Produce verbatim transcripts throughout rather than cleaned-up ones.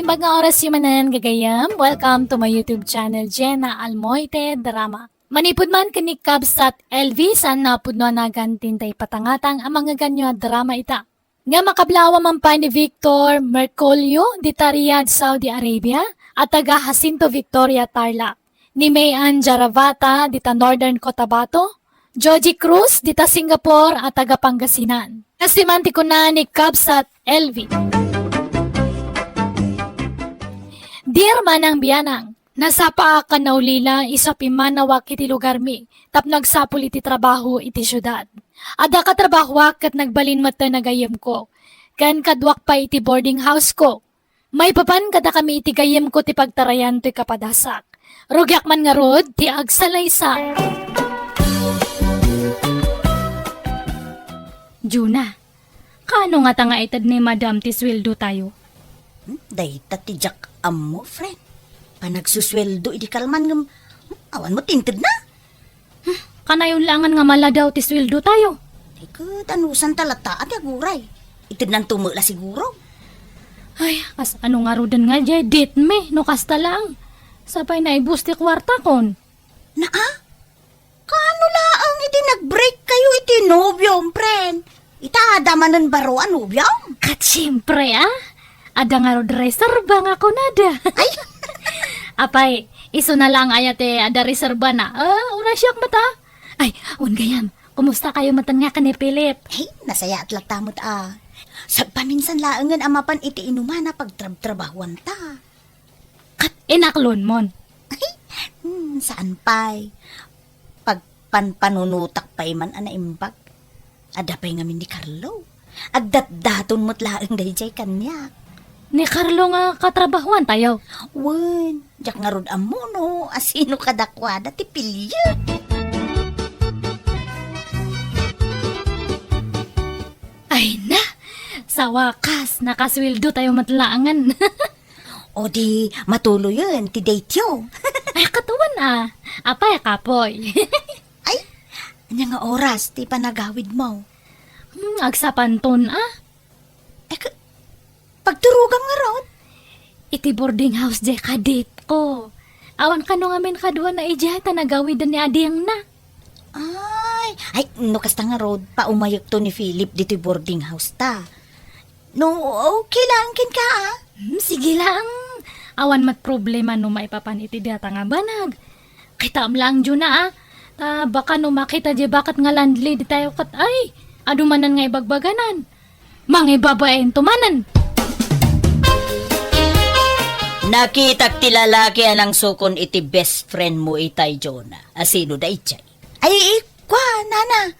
Imbag nga oras manen, gagayem. Welcome to my YouTube channel, Jenna Almoite Drama. Manipud man ken ni Kabsat L V, saan nga pudno a nagan ti intay patangatang a mangngeganyo a drama ita. Nga makablawa man pay ni Victor Mercolio dita Riyadh, Saudi Arabia, a taga Jacinto Victoria, Tarlac. Ni May Ann Jaravata dita Northern Cotabato, Joji Cruz dita Singapore a taga Pangasinan. Kas ti man ti kuna ni Kabsat L V. Dear Manang Bianang, nasapaak a naulila isu a pimmanawak iti lugarmi tapno agsapul iti trabaho iti siudad. Adda katrabahoak ket nagbalin met ti nagayemko, ken kaduak pay iti boarding house ko. Maipapan kadakami iti gayyemko ti pagtarayan toy kapadasak. Rugiak man ngarud ti agsalaysay. Juna, kaano ngata nga ited ni Madam ti sueldo tayo? Hmm, dayta ti diak ammo, friend. Panagsusueldo idi kalman ngem, hmm, awan met ti intedna. Hmm, kanayon laengen nga maladaw ti sueldo tayo. Ay, ket anusanta latta a ti aguray? Itednanto met la siguro. Ay, kasano ngaruden nga diay date mi no kasta laeng? Sapay naibus ti kuartakon. Naa? Kaano laeng idi nag-break kayo iti nobiom, friend? Ita, adda manen baro a nobiom? Ket siempre, a. Adda ngarud reserba nga kunada. Ay! Apay, isuna laeng aya ti adda reserbana. Ah, uray siak met, a. Ay, wen gayam, kumusta kayo met nga ken ni Philip? Ay, nasayaat latta met, a. Sagpaminsan laengen a mapan iti inumana pagtrabtrabahuanta. Ket inaklonmon? Hmm, saan pay. Pagpanpanunotak pay man a naimbag. Adda pay ngamin ni Carlo. Agdatdaton met laeng daydiay kaniak. Ni Carlo nga katrabahoan tayo? Wen, diak ngarud ammo no asino kadakuada ti piliek. Ay na, sa wakas, nakasueldo tayo met laengen. O di matuloyen ti date yo. Ay, katuan a. Apay, kapoy. Ay, ania nga oras ti panagawidmo? Hmm, agsapanton a. Ay, ka-, pagturogam ngarud? Iti boarding house diay kadate ko. Awan kano ngamin kaduana idiay ta nagawiden ni adingna. Ay, ay, no kasta ngarud, paumayekto ni Philip ditoy boarding house ta. No, okay lang kenka, a? Hmm, sige lang. Awan met problema no maipapan iti data nga banag. Kitaem lang, Juna, a. Ta baka no makita diay baket nga landlady tayo ket, ay, adu manen nga ibagbaganan. Mangibabainto manen. Nakitak ti lalaki a nangsukon iti best friend mo itay, Juna. Asino daydiay? Ay, ikua, nana.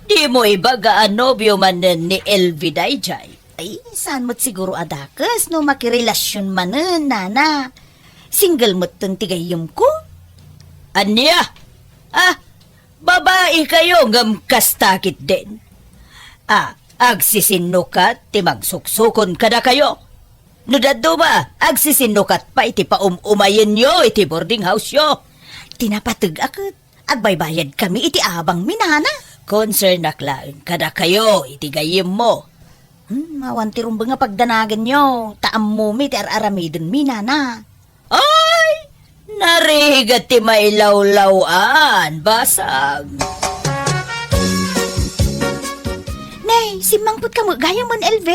Dimo ibaga a nobio manen ni L V daydiay? Ay, saan met siguro a dakes no makirelasion manen, nana. Single metten ti gayyemko. Ania? Ah, babae kayo ngem kasta ketdin. Ah, agsisinnukat ti mangsuksukon kadakayo. No dadduma, agsisinnukat pay ti paum-umayenyo iti boarding house-yo. Ti napateg-ak ket agbaybayadkami iti abangmi, nana. Konsernak laeng kadakayo iti gayyemmo. Hmm, awan ti rumbeng a pagdanaganyo, ta ammomi ti ar-aramidenmi, nana. Ay, narigat ti mailawlaw-an, basag. Nay, simmangpetka met gayam, L V.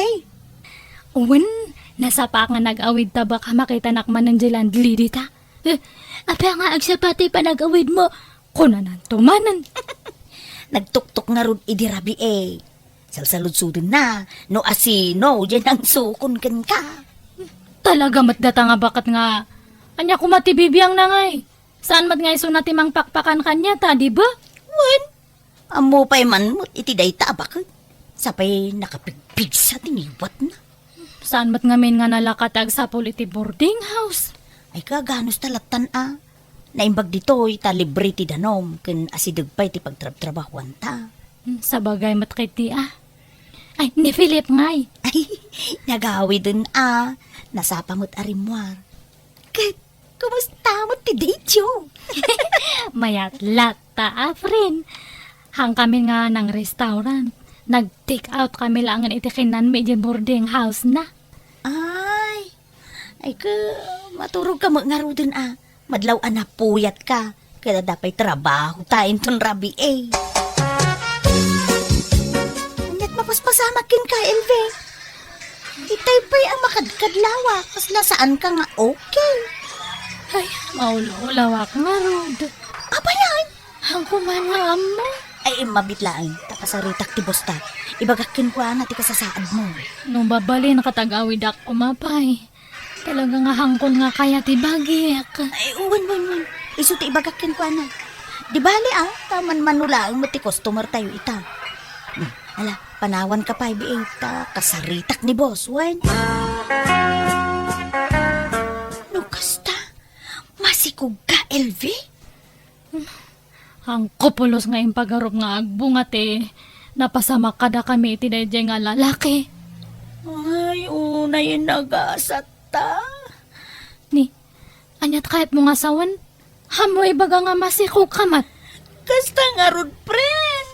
Wen, nasapaak nga nag-awid ta baka makitanak manen diay landlady ta. Eh, apay nga agsapa ti panag-awidmo? Kunananto manen. Nagtuktok ngarud idi rabii. Salsaludsodenna no asino diay nangsukon kenka. Talaga met data nga baket nga, ania koma ti bibiangna ngay? Saan met nga isuna ti mangpakpakan kaniata, di ba? Wen, ammo pay man met iti dayta a baket. Sapay nakapigpigsa ti ngiwatna. Saan met ngamin nga nalaka ti agsapul iti boarding house? Ay, kaganos ta lattan a. Naimbag ditoy ta libre ti danum ken asideg pay ti pagtrabtrabahuanta. Hmm, sabagay met ketdi a. Ay, ni Philip ngay. Ay, nagawiden a. Nasapa met a rimmuar. Ket, kumusta met ti date-yo? Mayat latta a, friend. Hangkami nga nang-restaurant. Nag-take out kami laengen iti kinanmi idiay boarding house-na. Ay, Ay, ka, maturogka met ngaruden a. Madlaw a napuyatka. Ket adda pay trabahota inton rabii. Ania't mapaspasamak kenka, Elvi? Itay pay a makadkadlawak, kasla saanka nga okay. Ay, maululawak ngarud. Apay, ay? Haanko man nga ammo. Ay, immabit laeng, ta kasaritak ti bosta. Ibagak kenkuana ti kasasaadmo. No mabalin, katagawidak koma pay. Talaga nga haangkon nga kayat ibagik. Ay, wen, wen, wen. Isu ti ibagak kenkuana. Di bali, ah, ta manmano laeng met ti customer tayo ita. Hmm, ala, panawanka pay, bi, ta kasaritak ni boss, wen. No kasta, masikogka, Elvi? Haanko pulos nga impagarup nga agbunga ti napasamak kadakami iti daydiay nga lalaki. Ay, unay nagasatta. Ni, ania't kayatmo nga sawen? Ammo ibaga nga masikogka met. Kasta ngarud, friend.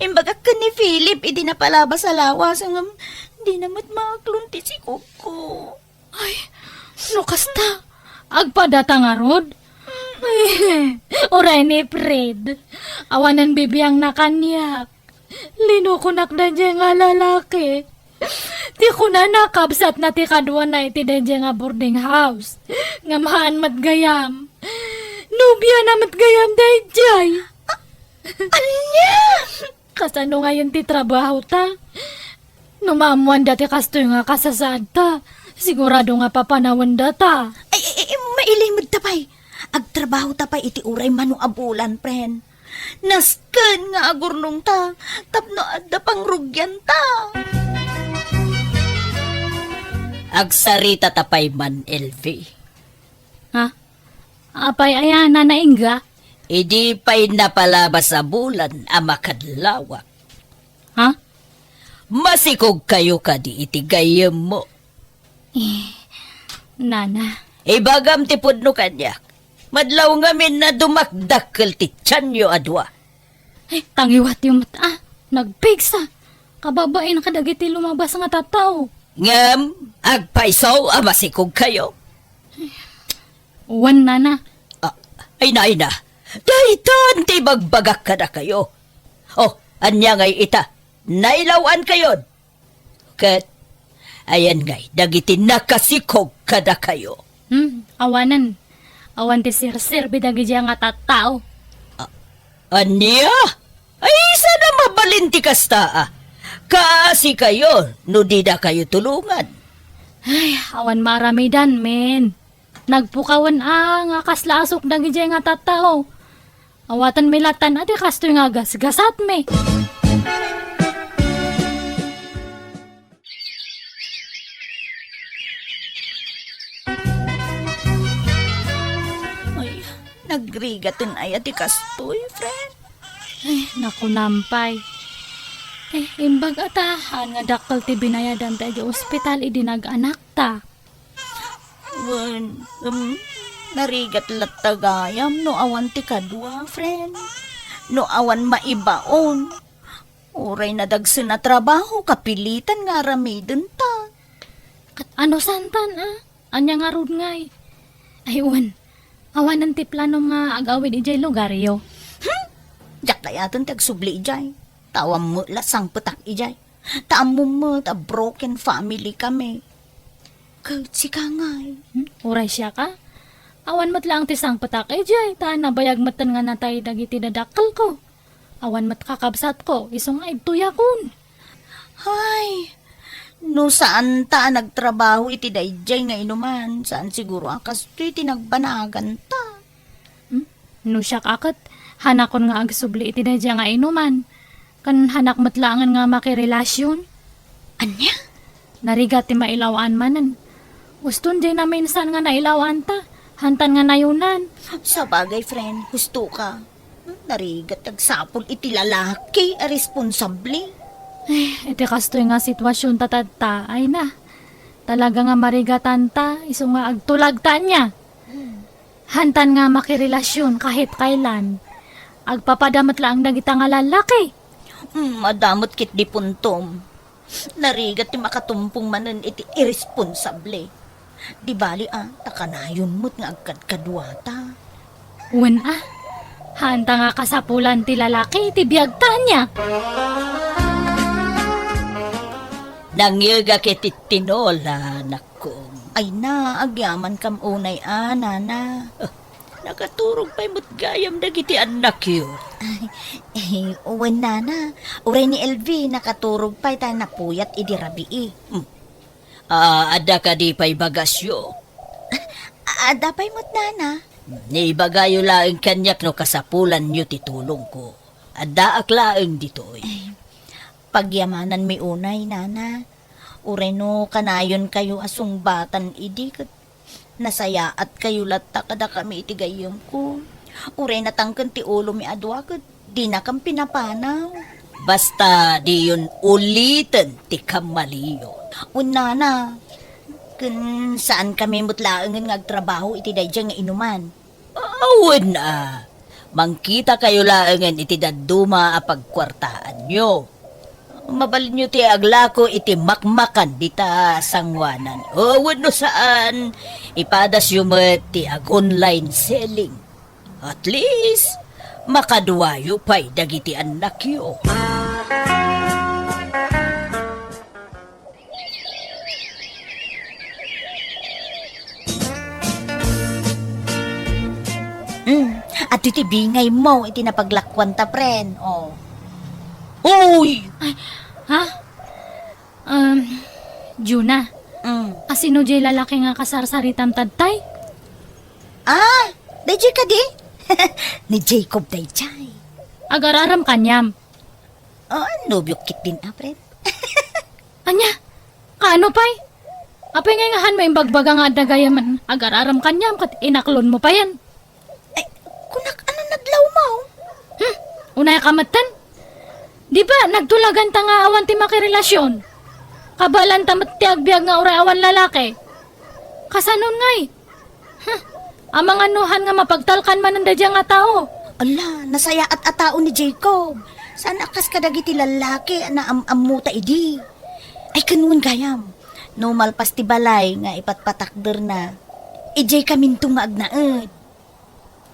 Imbagak ken ni Philip idi napalabas a lawas, ngem dina met maaklon ti sikogko. Ay, no kasta, agpadata ngarud? Uray ni Fred, awanen bibiangna kaniak. Linukonak daydiay nga lalaki. Ti kunana, kabsatna ti kaduana iti daydiay nga boarding house. Ngem haan met gayam. Nobiana met gayam daydiay. Ania? Kasano ngayen ti trabahota? No maammoanda ti kastoy nga kasasaadta, sigurado nga papanawendata. Ay, ay, ay, mailimedta pay. Agtrabahota pay iti uray mano a bulan, friend. Nasken nga agurnongta tapno adda pangrugianta. Agsaritata pay man, Elvi. Ha? Apay aya, Nana Inga? Idi pay napalabas a bulan a makadlawak. Ha? Masikogkayo kadi iti gayyemmo. Eh, Nana. Ibagam ti pudno kaniak. Madlaw ngamin a dumakdakkel ti tianyo a dua. Eh, tangiwatyo met, ah. Nagpigsa. Kababain kadagiti lumabas nga tattao. Ngem, agpayso a masikogkayo. Wen, Nana. Ah, ay, na, ay, na. Daytan ti bagbagak kadakayo. Oh, ania ngay ita? Nailaw-ankayon. Ket, ayan ngay, dagiti nakasikog kadakayo. Hmm, awanen. Awan ti serserbi dagiti nga tattao. A-, ania? Ay, saan a mabalin ti kasta, ah. Kaasikayo no didakayo tulongan. Ay, awan maaramidan, men. Nagpukawen a nga kasla asuk dagiti nga tattao. Awatenmi lattan a ti kastoy nga gasgasatmi. Ay, nagrigaten aya ti kastoy, friend? Ay, nakunam pay. Eh, imbag a ta, haan nga dakkel ti binayadanta iti ospital idi naganakta. Wen, um, narigat latta gayam no awan ti kadua, friend. No awan maibaon. Uray nadagsen a trabaho, kapilitan nga aramidenta. Ket ano santan, a? Ania ngarud ngay? Ay, wen. Awanen ti planom nga agawid idiay lugaryo? Hmm? Diak kayaten ti agsubli idiay. Ta awan met la sangpetak idiay. Ta ammom met a broken family kami. Ket sika ngay? Hmm? Uray siak a? Awan met laeng ti sangpetak idiay, ta nabayag metten nga natay dagiti dadakkelko. Awan met kakabsatko, isu nga idtoyakon. Ay, no saanta a nagtrabaho iti daydiay nga inuman, saan siguro a kastoy ti nagbanaganta. Hmm? No siak a ket, hanakon nga agsubli iti daydiay nga inuman. Ken hanak met laengen nga makirelasyon. Ania? Narigat ti mailaw-an manen. Uston diay naminsan nga nailaw-anta, hantan nga nayunan. Sabagay, friend, husto ka. Narigat agsapul iti lalaki a responsable. Eh, iti kastoy nga sitwasyon ta tatta, ay na. Talaga nga marigatanta, isu nga agtulagta ania. Hmm. Hantan nga makirelasyon kahit kailan. Agpapada met laeng dagita nga lalaki. Mm, adda met ketdi puntom. Narigat ti makatumpong manen iti irresponsable. Di bali a, ta kanayon met nga agkadkaduata. Wen a, haanta nga kasapulan ti lalaki ti biagta ania? Nangyegak iti tinola, nakkom. Ay na, agyamankam unay a, nana. Ah, nakaturog pay met gayam dagiti annakyo. Ay, eh, wen, nana. Uray ni Elvi, nakaturog pay ta napuyat idi rabii. Hmm. Ah, adda kadi pay bagasyo? A-, adda pay met, nana. Ibagayo laeng kaniak no kasapulanyo ti tulongko. Addaak laeng ditoy. Ay, pagyamananmi unay, nana. Uray no kanayonkayo a sungbatan idi ket nasayaatkayo latta kadakami iti gayyemko. Uray natangken ti ulomi a dua ket dinakam pinapanaw. Basta diyon uliten ti kammaliyo. Wen, nana, ken saankami met laengen nga agtrabaho iti daydiay nga inuman. Awen a, mangkitakayo laengen iti dadduma a pagkuartaanyo. Mabalinyo ti aglako iti makmakan dita sangoanan. O, wenno saan, ipadasyo met ti ag-online selling. At least, makaduayo pay dagiti annakyo. Mm, adtoy ti bingaymo iti napaglakuanta, pren. Oh. Uy! Ay, ha? Um, Juna, Mm. asino jay lalaki nga kasarsaritam tadtay? Ah, dayjay kadi? Ni Jacob dayjay. Agar-aram kaniam. Ah, nobiok ketdin a, pren. Ania? Kaano pay? Apay ngay nga hanmo imbagbaga nga adda gayamen agar-aram kaniam ket inaklonmo payen? Ay, kunak, ano nadlawmo? Hmm, unay ka metten? Di ba nagtulaganta nga awan ti makirelasyon? Kabalanta met ti agbiag nga uray awan lalaki. Kasanon ngay? Huh, amangan no han nga mapagtalkan manen daydiay nga tao. Ala, nasayaat a tao ni Jacob. Saan a kas kadagiti lallaki a naam-ammota idi. Ay, ken wen gayam, no malpas ti balay nga ipatpatakderna, idiay kaminto nga agnaed.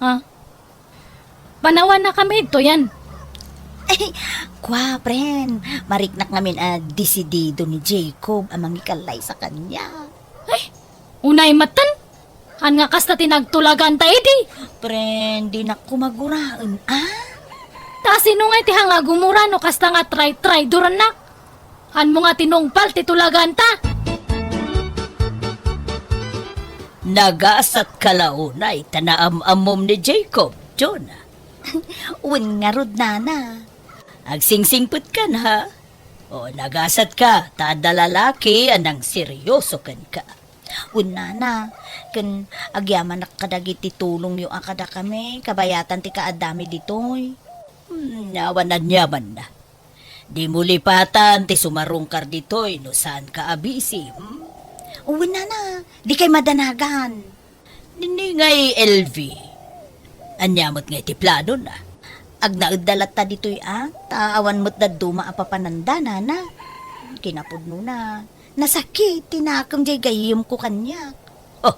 Ha? Panawanakami idtoyen. Ay, kua, pren, mariknak ngamin a desidido ni Jacob a mangikallaysa kaniak. Ay, unay metten? Han nga kasta ti nagtulaganta idi? Pren, dinak koma guraen, a? Ta sino ngay ti han nga gumura no kasta nga tray-traydorannak? Hanmo nga tinungpal ti tulaganta? Nagasatka la unay ta naam-ammom ni Jacob, Jonah. Wen ngarud, nana. Agsingsingpetkan, ha? O, nagasatka ta adda lalaki a nangseryoso kenka. Wen, nana, ken agyamanak kadagiti tulongyo a kadakami, kabayatan ti kaaddami ditoy. Hmm, awan aniamanna. Dimo lipatan ti sumarungkar ditoy no saanka a busy, hmm? Wen, nana, dikay madanagan. Nini ngay, Elvi? Ania met ngay ti planona? Agnaedda latta ditoy a, ta awan met dadduma a papananda, nana. Kinapudnona, nasakit ti nakem jay gayyemko kaniak. Oh,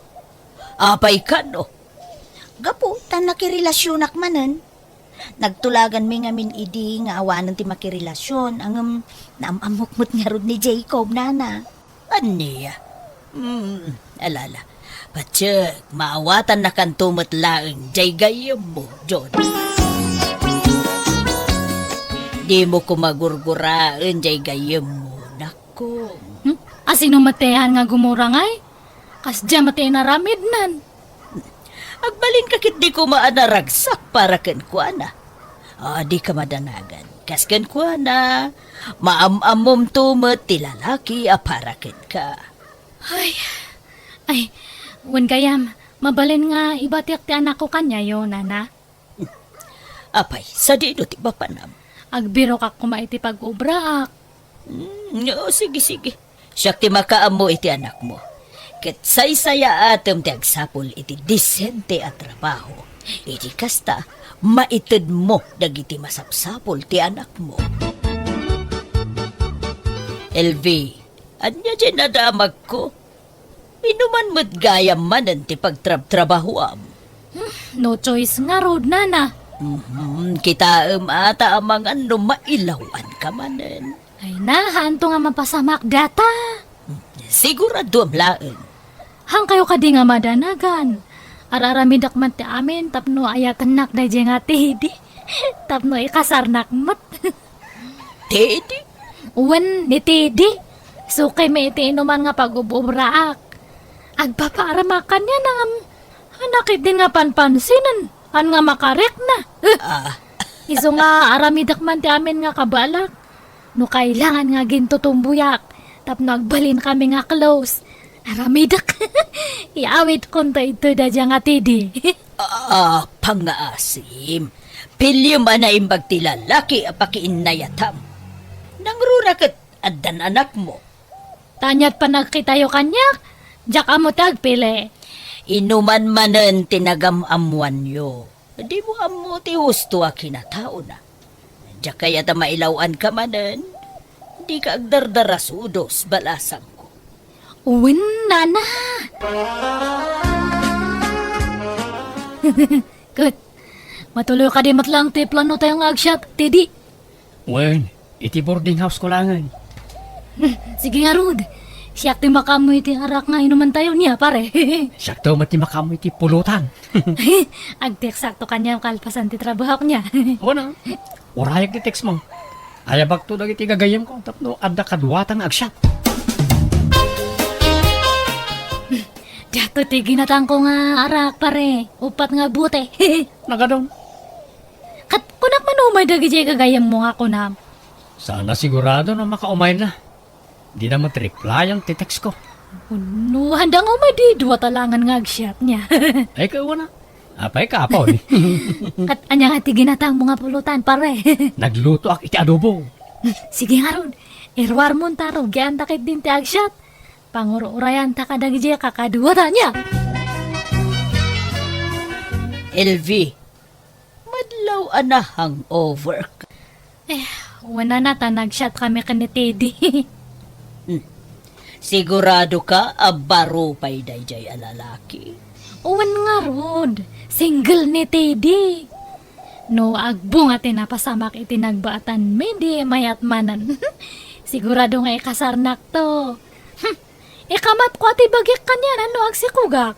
apay kano? Gapu ta nakirelasyonak manen. Nagtulaganmi ngamin idi nga awanen ti makirelasyon, ngem naam-ammok met ngarud ni Jacob, nana. Ania? Hmm, alala. Patiek, maawatannakanto met laeng jay gayyemmo, John. Dimo koma gurguraen jay gayyemmo, nakko. Hmm? Asino met ti han nga gumura ngay? Kasdiay met ti inaramidnan. Agbalinka ketdi koma a naragsak para kenkuana. A, dika madanagan. Kas kenkuana, maam-ammomto met ti lalaki a para kenka. Ay, ay, wen gayam, mabalin nga ibatiak ti anakko kaniayo, nana? Apay, sadino ti mapanam? Agbirokak koma iti pag-obraak. Hmm, o, sige, sige. Siak ti makaammo iti anakmo. Ket saysayaatem ti agsapul iti disente a trabaho. Iti kasta, maitedmo dagiti masapsapul ti anakmo. Elvi, ania diay nadamagko? Inuman met gayam manen ti pagtrabtrabahuam. No choice ngarud, nana. Mhm, kitaem ata amangan no mailawan ka manen. Ay na, haanto nga mapasamak data. Siguraduam laeng. Haankayo kadi nga madanagan. Ar-aramidek man ti amin tapno ayatennak daydiay nga Teddy. Tapno ikasarnak met. Teddy? Wen, ni Teddy. Sukaymi iti inuman nga pag-ub-ubraak. Agpapaaramak kaniana ngem, hanak ketdin nga panpansinen. Haan nga makarikna. Ah. Isu nga aramidek man ti amin nga kabalak. No kailangan nga gintutumboyak, tapno agbalinkami nga close. Aramidek. Iawidkonto daydiay nga Teddy. Ah, pangngaasim. Piliem a naimbag ti lalaki a pakiinnayatam. Nangruna ket addan anakmo. Ta ania't panagkitayo kaniak, diak ammo ti agpili. Inuman manen ti nagam-ammoanyo. Dimo ammo ti husto a kinataona. Diak kayat a mailawan ka manen. Dika agdardarasudos, balasangko. Wen, nana. Ket, matuloy kadi met laeng ti plano tayo nga agsiat, Teddy? Wen, iti boarding house ko laengen. Sige ngarud. Siak ti makaammo iti arak nga inuman tayo niya, pare. Siakto met ti makaammo iti pulutan. Agteksakto kaniam kalpasan ti trabahok niya. Wen a. Urayak ti text mo. Ayabakto dagiti gagayyemko tapno adda kaduata nga agsiat. Diakto ti ginatangko nga arak, pare. Upat nga bote. Nagadon. Ket kunak man umay dagidiay gagayyemmo nga kunam. Saan a sigurado no makaumayna. Dina met replyan ti text ko. No, handa nga umay di dua ta laengen nga agsiat niya. Ay, kawana. Apay ka, apo, eh. Ket ania nga ti ginatangmo nga pulutan, pare? Naglutoak iti adobo. Sige ngarud, iruarmon ta rugianta ketdin ti agsiat. Pangur-urayanta kadagidiay kakaduata niya. L V, madlaw a na-hangover ka. Eh, wen a, ta nagsiatkami ken ni Teddy. Hmm. Sigurado ka a baro pay daydiay a lalaki? Wen ngarud, single ni Teddy. No agbunga ti napasamak iti nagbaatanmi, di mayat manen. Sigurado nga ikasarnakto. Hmm. Ikamatko a ti bagik kaniana no agsikogak.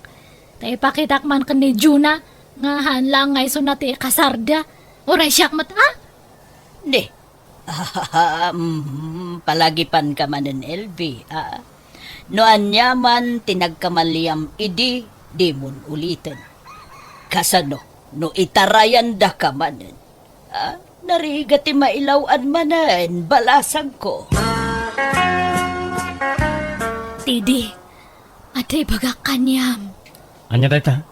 Ta ipakitak man ken ni Juna nga haan laeng nga isuna ti ikasarda. Uray siak met, a? Di. Mhm, palagipanka manen, L V, a? No aniaman ti nagkamaliam idi, dimon uliten. Kasano no itarayandaka manen? Ah, narigat ti mailaw-an manen, balasangko. Teddy, adda ibagak kaniam. Ania dayta?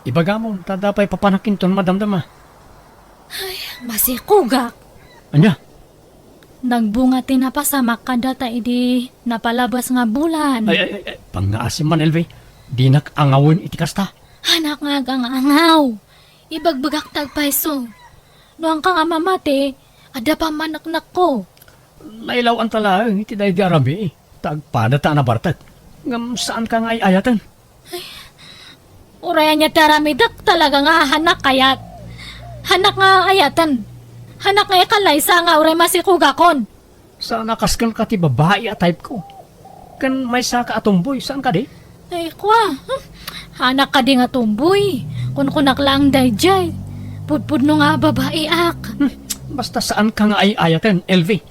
Ibagamon, ta adda pay papanakinton madamdama. Ay, masikogak. Ania? Nagbunga ti napasamak kadata idi napalabas nga bulan. Ay, ay, ay, ay, pangngaasim man, L V. Dinak angawen iti kasta. Haanak nga agangaangaw. Ibagbagak ta agpayso. No haanka nga mamati, adda pammaneknekko. Nailaw-anta laeng iti daydi a rami, ta agpada ta a nabartek. Ngem saanka nga ay-ayaten. Uray ania ti aramidek, talaga nga haanak kayat. Haanak nga ayaten. Haanak nga ikalaysa nga uray masikogakon. Saan a kas kenka ti babai a type ko. Ken maysaka a tomboy, saan kadi? Ay, kua. Hmm. Haanak kadi nga tomboy. Kunkunak laeng daydiay. Pudpudno nga babaiak. Hmm. Basta saanka nga ay-ayaten, L V.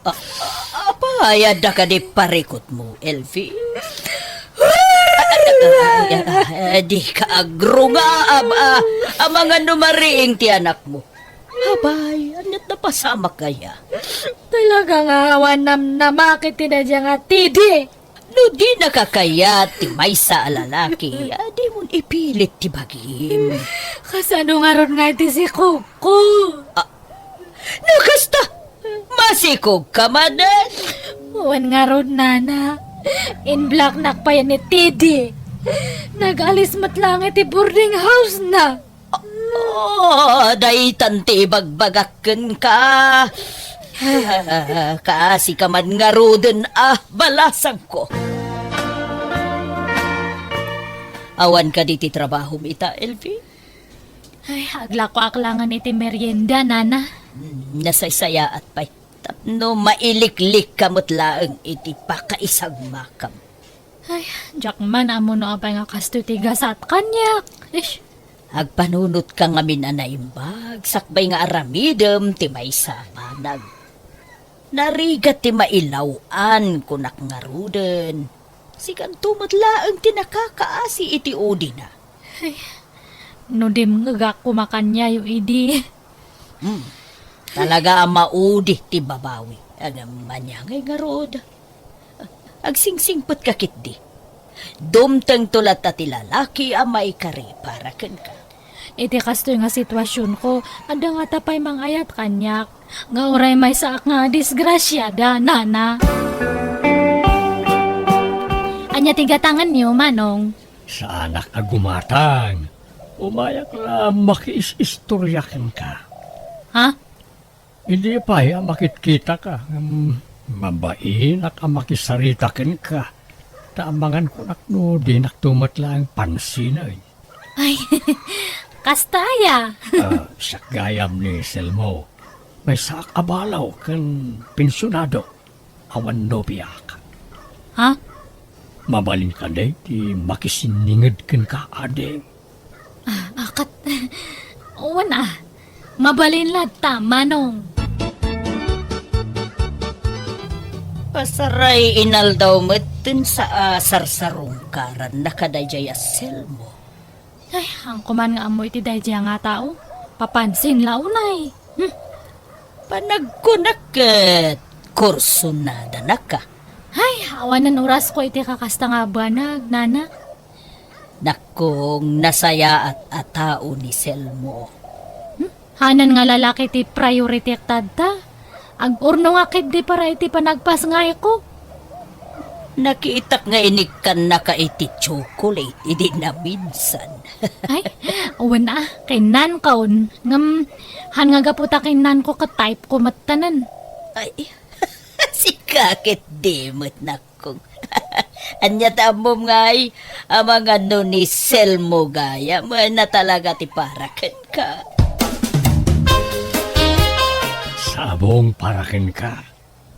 A-, a-, apay, adda kadi parikutmo, L V? Ay, ay, ay, dika agrunga, aba, amangan no mariing ti anakmo. Apay, ania't napasamak aya? Talaga nga awan namnamak iti daydiay nga Teddy. No dinaka kayat ti maysa a lalaki, a, dimon ipilit ti bagim. Kasano ngarud nga iti sikogko? Ah, no kasta, masikogka manen. Wen ngarud, nana. In-blocknak pay ni Teddy. Nag-alis met laeng iti boarding house-na. Ah, daytan ti ibagbagak kenka. Ah, kaasi ka man ngaruden a balasangko. Awan kadi ti trabahom ita, Elvie? Ay, aglakoak laengen iti merienda, nana. Hmm, nasaysayaat pay. Tapno mailiklikka met laeng iti pakaisagmakam. Ay, diak man ammo no apay nga kastoy ti gasat kaniak. Ish. Agpanunotka ngamin a naimbag, sakbay nga aramidem ti maysa a banag. Narigat ti mailaw-an, kunak ngaruden. Sikanto met laeng ti nakakaasi iti udina. Ay, no dimngegak koma kaniayo idi. Hmm. Talaga a maudi ti babawi. Agam ania ngay ngarud. Agsingsingpetka ketdi. Dumtengto latta ti lalaki a maikari para kenka. Iti kastoy nga situasionko, adda ngata pay mangayat kaniak. Nga uray maysaak nga disgrasiada, nana. Ania ti gatangenyo, Manong? Saanak a gumatang. Umayak la makiis-istoria kenka. Ha? Idi pay a makitkitaka, ngem mabainak a makisarita kenka. Ta amangan kunak no dinakto met laeng pansinen. Ay, kasta aya. Ah, siak gayam ni Selmo. Maysaak a balaw ken pensionado. Awan nobiak. Ha? Mabalin kadi ti makisinninged kenka, ading? Ah, ah, kat-, wen, ah. Mabalin latta, Manong. Pasaray inaldaw met ten sa a sarsarungkaranna kadaydiay a Selmo. Ay, haanko man nga ammo iti daydiay nga tao. Papansin la unay. Hmm. Panagkunak ket kursunadana ka. Ay, awanen orasko iti kakasta nga banag, nana. Nakkong, nasayaat a tao ni Selmo. Hmm? Hanan nga lalaki ti priority tatta. Ag-urnongak ketdi para iti panagpasngayko. Nakitak nga inikkannaka iti chocolate idi naminsan. Ay, wen a, kinnankon. Ngem, han nga gapu ta kinnanko ket type ko mettanen. Ay, sika ketdi met, nak-, Kung ania ta ammom ngay, amangan no ni Selmo gayam, na talaga ti para kenka. Sabong para kenka.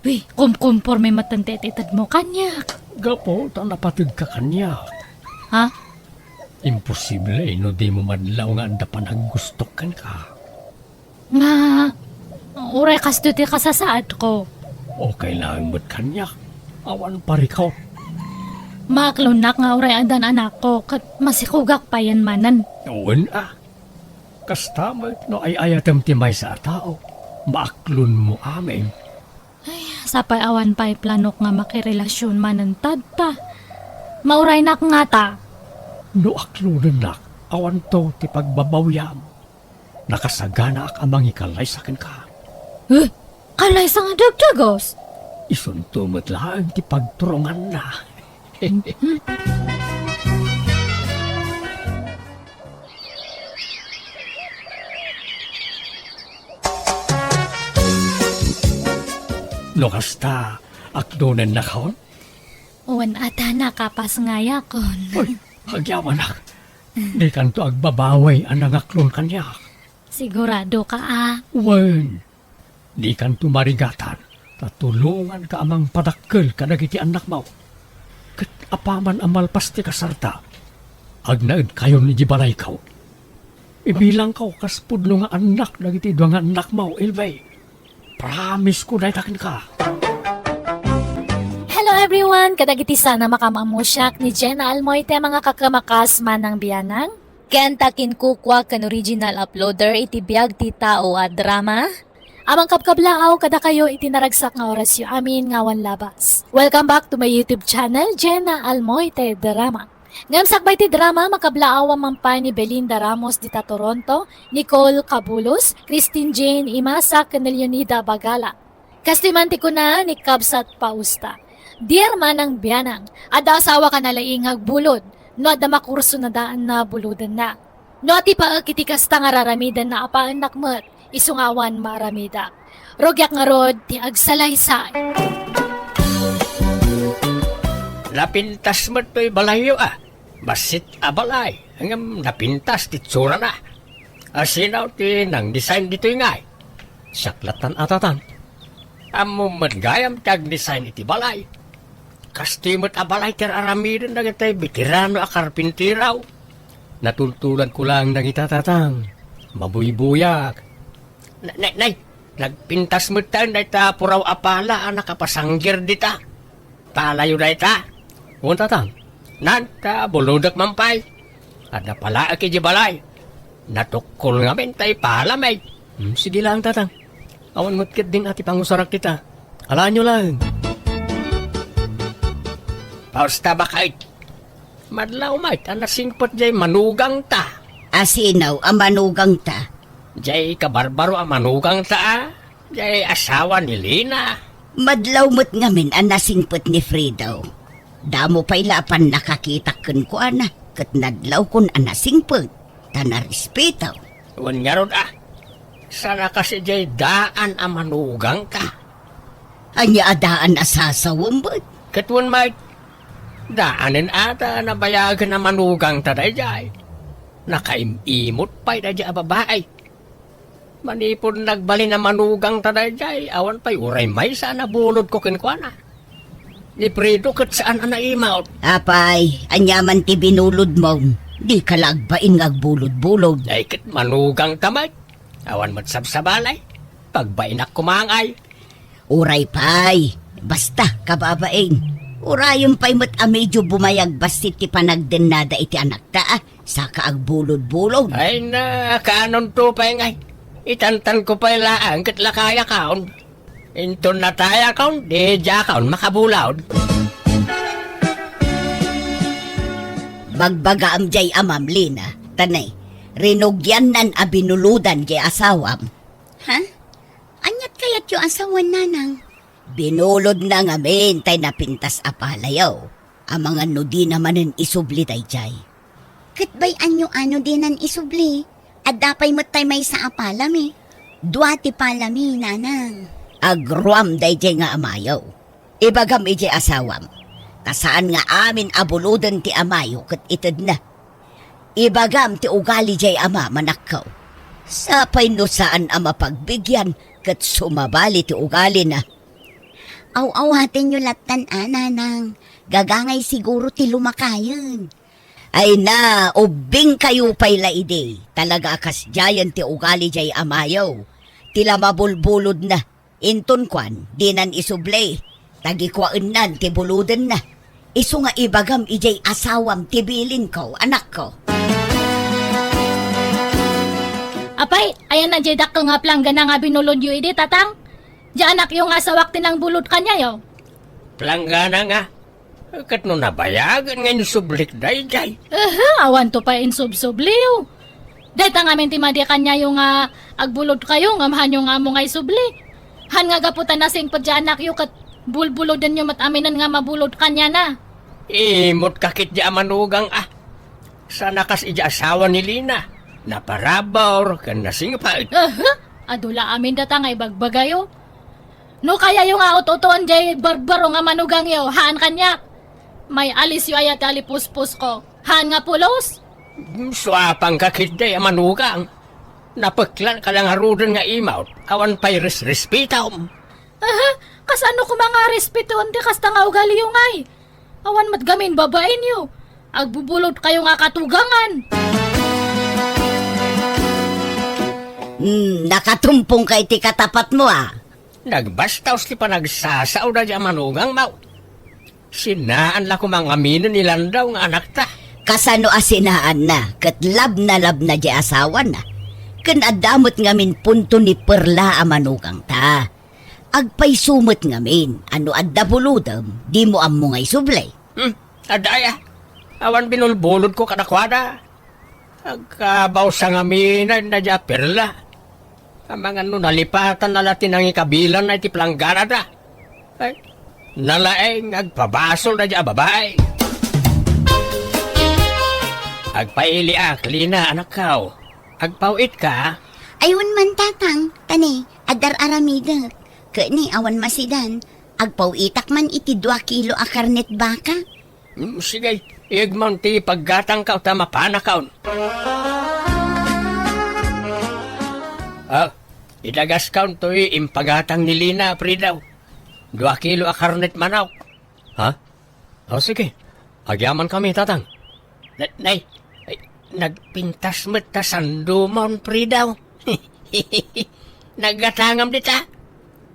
Uy, kumkumporme metten ti itedmo kaniak. Gapu ta napategka kaniak. Ha? Imposible no dimo madlaw nga adda panaggustok kenka. Nga, uray kastoy ti kasasaadko. Okay laeng met kaniak. Awan parikot. Maaklonnak nga uray addan anakko, ket masikogak payen manen. Wen a. Kasta met no ay-ayatem ti maysa a tao, maaklonmo amin. Ay, sapay awan pay planok nga makirelasion manen tatta. Mauraynak ngata. No aklonennak, awanto ti pagbabawiam. Nakasaganaak a mangikalaysa kenka. Eh, kalaysa nga dagdagas? Isunto met laeng ti pagturonganna. No kasta, aklonennakon? Wen a ta nakapasngayakon. Ay, agyawanak. Dikanto agbabawi a nangaklon kaniak. Siguradoka a? Wen, dikanto marigatan, ta tulonganka a mangpadakkel kadagiti annakmo. Ket apaman a malpas ti kasarta, agnaedkayon idiay balayko. Ibilangko kas pudno nga annak dagiti dua nga annakmo, Elvie. Promise ko dayta kenka. Hello everyone! Kadagiti sana makaammo siak ni Jenna Almoite, mga kakamakas manang bianang. Ken ta kinkukua ken original uploader iti biag ti tao a drama. Amang kabkablaaw kadakayo iti naragsak nga orasyo amin nga awan labas. Welcome back to my YouTube channel, Jenna Almoite Drama. Ngem sakbay ti drama, makablaawan man pay ni Belinda Ramos dita Toronto, Nicole Cabulos, Christine Jane Imasa, ken Leonida Bagala. Kastoy man ti kuna ni Kabsat Pausta. Dear manang bianang, adda asawa ka na laing nga agbulod, no adda makurso na daan na bulodenna. No ati paek iti kasta nga raramidenna a paennak met, Isu nga awan maaramidak. Rugiak ngarud ti agsalaysay. Napintas met toy balayyo a. Bassit a balay, ngem napintas ti itsurana. Asino ti nang-design ditoy ngay? Siak lattan a, Tatang. Ammom met gayam ti ag-design iti balay. Kastoy met a balay ti ar-aramiden dagiti veterano a karpintero. Natultulanko laeng dagita, Tatang. Mabuybuyak. Na-, nay, nay, nagpintas met tayo dayta puraw a pala a nakapasanggir dita. Palayo dayta. Wen, Tatang. Nan, ta bulodek man pay. Adda palaek idiay balay. Natukkol ngamin ta ipalami. Hmm, sige laeng, Tatang. Awan met ketdin a ti pangusarak dita. Alaenyo laeng. Pausta, baket. Madlaw met a nasingpet jay manugangta. Asino a manugangta? Jay kabarbaro a manugangta a. Jay asawa ni Lina. Madlaw met ngamin a nasingpet ni Fredo. Damo pay la a pannakakitak kenkuana, ket nadlawkon a nasingpet, ta narespeto. Wen ngarud a, saan a kas idiay daan a manugangta? Ania a daan a sasawem met? Ket wen met, daanen a ta nabayagen a manugangta daydiay. Nakaim-imot pay daydiay a babai. Manipud nagbalin a manugangta daydiay, awan pay uray maysa a nabulodko kenkuana. Ni Fredo ket saan a naimot. Apay, ania man ti binulodmo? Dika la agbain nga agbulod-bulod. Ay, ket manugangta met. Awan met sabsabali. Pagbainak koma ngay. Uray pay. Basta, kababain. Urayem pay met a medio bumayag bassit ti panagdennada iti anakta, a. Saka agbulod-bulod. Ay na, kaanonto pay ngay. Itantanko pay laeng ket lakayakon. Inton natayakon, di diakon makabulod. Bagbagaam jay amam, Lina, ta nay, rinugiannan a binulodan jay asawam. Ha? Aniat kayatyo a sawen, Nanang? Binulodna ngamin tay napintas a palayo. Amangan no dina manen isubli daydiay. Ket bay-anyo a no dinan isubli? Adda pay met tay maysa a palami. Dua ti palami, Nanang. Agruam daydiay nga amayo. Ibagam idiay asawam, ta saan nga amin a buloden ti amayo ket itedna. Ibagam ti ugali diay ama, manakko. Sapay no saan a mapagbigian ket sumabali ti ugalina. Aw-awatenyo lattan a, Nanang. Gagangay siguro ti lumakayen. Ay na, ubbingkayo pay la idi. Talaga a kasdiayen ti ugali diay amayo. Ti la mabulbulodna. Inton kuan, dinan isubli. Tagikuaennan ti bulodenna. Isu nga ibagam idiay asawam ti bilinko, anakko. Apay, ayanna diay dakkel nga planggana nga binulodyo idi, Tatang? Diay anakyo nga asawak ti nangbulod kaniayo? Planggana nga? Ket no nabayagen nga insublik daydiay. Aha, awanto pay insubsubliyo. Dayta ngamin ti madi kaniayo nga agbulodkayo ngem haanyo nga ammo nga isubli. Haan nga gapu ta nasingpet diay anakyo ket bulbulodenyo met aminen nga mabulod kaniana. Imot ka ketdi a manugang a. Saan a kas idiay asawa ni Lina. Naparabur ken nasingpet. Aha, adu la amin data nga ibagbagayo. No kayayo nga ut-utoen diay barbaro nga manugangyo, haan kaniak. May alisyo aya ti alipuspusko. Haan nga pulos? Mm, suapanka ketdi a manugang. Napeklan ka la ngaruden nga imot, awan pay resrespetom. Aha, kasano koma nga respetoen ti kasta nga ugaliyo ngay? Awan met gamin babaenyo. Agbubulodkayo nga katugangan. Hmm, nakatumpongka iti katapatmo, a. Nagbastaos ti panagsasao daydiay a manugangmo. Sinaan la koma ngaminen ni Landau nga anakta. Kasano a sinaanna ket labnalabna diay asawana? Ken adda met ngamin punto ni Perla a manugangta. Agpayso met ngamin a no adda bulodem, dimo ammo nga isubli. Hmm, adda aya. Awan binulbulodko kadakuada. Agkabawsa ngamin daydiay a Perla. Amangan no nalipatanna la ti nangikabilanna iti plangganada. Ay, nalaeng agpabasol daydiay a babai. Agpailiak, Lina, anakko. Agpaw-itka. Ay, wen man, Tatang, ta ne, adda ar-aramidek. Ket ne, awan masidan, agpaw-itak man iti dua kilo a karnet baka. Mm, sige, iyegmo ti paggatangko ta mapanakon. Ah, idagaskon toy impagatang ni Lina, Fridaw. Dua kilo a karnet manok. Ha? O, sige. Agyamankami, Tatang. Na-, nay, ay, nagpintas met ta sandomon, Fridaw. Naggatangam dita.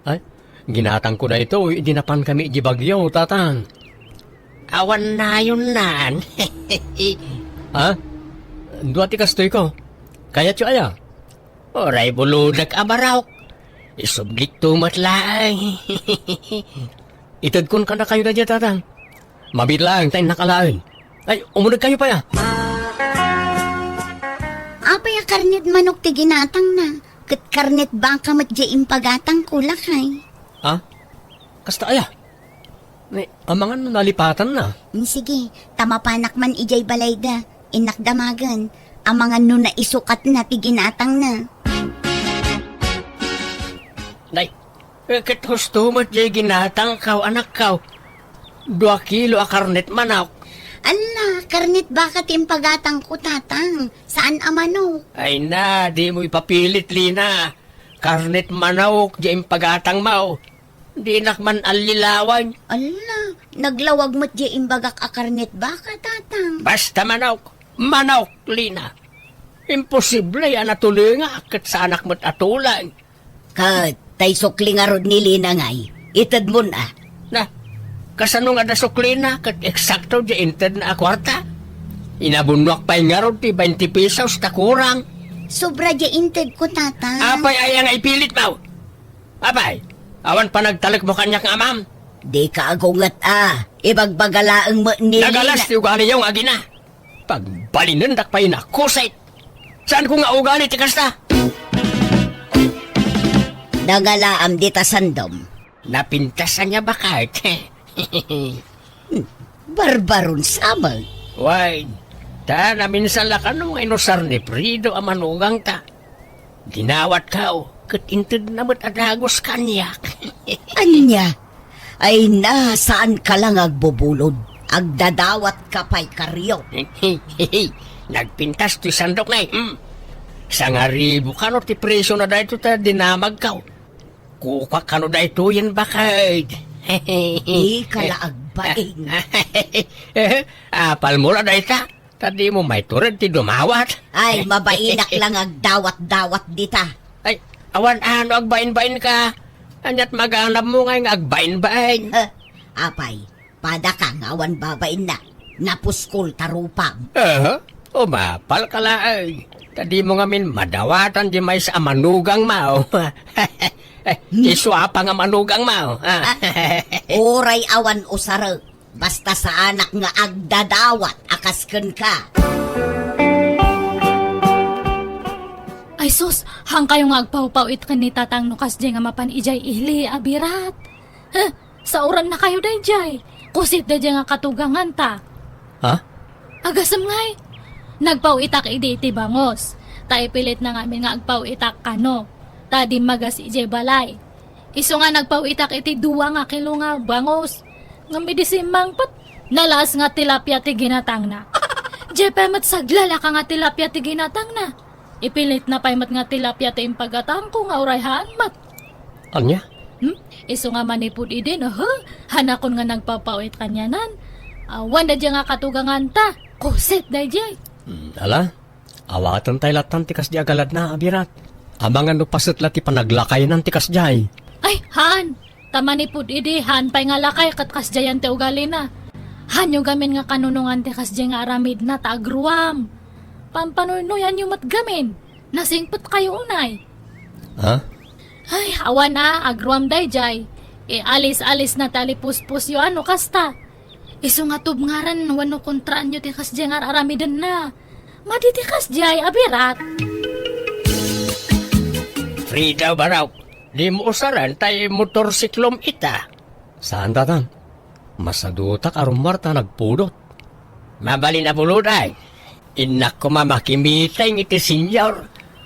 Ay, ginatangko daytoy idi napankami idiay Baguio, Tatang. Awan nayonnan. Ha? Dua ti kastoyko. Kayatyo aya? Uray bulodek a barok. Isublikto met laeng. Itedkon kadakayo daydiay, Tatang. Mabiit laeng ta innak alaen. Ay, umuna kayo pay, a. Apay a karnet manok ti ginatangna, ket karnet baka met diay impagatangko, lakay. Ha? Kasta aya? Ni, amangan no nalipatanna. Mm, sige, ta mapanak man idiay balayda, innak damagen, amangan no naisukatna ti ginatangna. Nay, eh, ket husto met diay ginatangko, anakko. Dua kilo a karnet manok. Ala, karnet baka ti impagatangko, Tatang. Saan a manok. Ay na, dimo ipapilit, Lina. Karnet manok diay impagatangmo. Dinak man allilawan. Ala, naglawag met diay imbagak a karnet baka, Tatang. Basta manok, manok, Lina. Imposible a natulingak ket saanak met a tuleng. Ket tay sukli ngarud ni Lina ngay, itedmon a. Na, kasano nga adda suklina ket eksakto diay intedna a kuarta? Inabunnoak pay ngarud ti twenty pesos ta kurang. Sobra diay intedko, Tatang. Apay aya nga ipilitmo? Apay, awan panagtalekmo kaniak nga amam? Dika agunget a. Ibagbaga laeng met ni Lina. Nagalas ti ugaliyo nga agina. Pagbalinendak pay nakusit. Saanko nga ugali ti kasta? Nangalaam dita sandom. Napintas ania baket? Barbaron sa met. Wen, ta naminsan la kano nga inusar ni Frido a manugangta. Dinawatko, ket intedna met a dagus kaniak. Ania? Ay na, saanka la nga agbubulod. Agdadawatka pay kario. Nagpintas toy sandok, nay. Hmm. Sangaribu kano ti presyo na daytoy ta dinamagko. Kukua kano daytoyen baket. Dika la agbain. Apalmo la dayta? Ta dimo maitured ti dumawat. Ay, mabainak la nga agdawat-dawat dita. Ay, awan a no agbainbainka. Ania't maganabmo ngay nga agbainbain? Eh, apay, padaka nga awan babainna. Napuskol ta rupam. Aha, umapalka laeng. Ta dimo ngamin madawatan diay maysa a manugangmo. Eh, ti suapa nga manugangmo, ah. Ah, uray awan usarek. Basta saanak nga agdadawat a kas kenka. Ay sus, haankayo nga agpawpaw-it ken ni Tatang no kasdiay nga mapan idiay ili a birat. Huh, saorannakayo daydiay. Kusit daydiay nga katuganganta. Ha? Agasem ngay. Nagpaw-itak idi iti bangus. Ta ipilitna ngamin nga agpaw-itak kano. Ta dimmagas idiay balay. Isu nga nagpaw-itak iti dua nga kilo nga bangus. Ngem idi simmangpet, nalaas nga tilapia ti ginatangna. Diay pay met saglalaka nga tilapia ti ginatangna. Ipilitna pay met nga tilapia ti impagatangko nga uray haan met. Ania? Hmm? Isu nga manipud idi, aha, hanakon nga nagpapaw-it kanianan. Awan daydiay nga katuganganta. Kusit daydiay. Hmm, ala? Awaten tay lattan ti kasdi a galadna a birat. Amangan no paset la ti panaglakaynan ti kasdiay. Ay, haan! Ta manipud idi, haan pay nga lakay ket kasdiayan ti ugalina. Haanyo gamin nga kanunongan ti kasdiay nga aramidna ta agruam. Pampanuynuyanyo met gamin. Nasingpetkayo unay. Ha? Ay, awan a, agruam daydiay. Ialis-alisna ti alipuspusyo a no kasta. Isu nga tubngaran wenno kontraanyo ti kasdiay nga ar-aramidenna. Madi ti kasdiay a birat. Frida, barok, dimo usaren tay motorsiklom ita. Saan, Tatang? Masadutak a rummuar ta nagpudot. Mabalin a pulod ay. Innak koma makimiteng iti senior.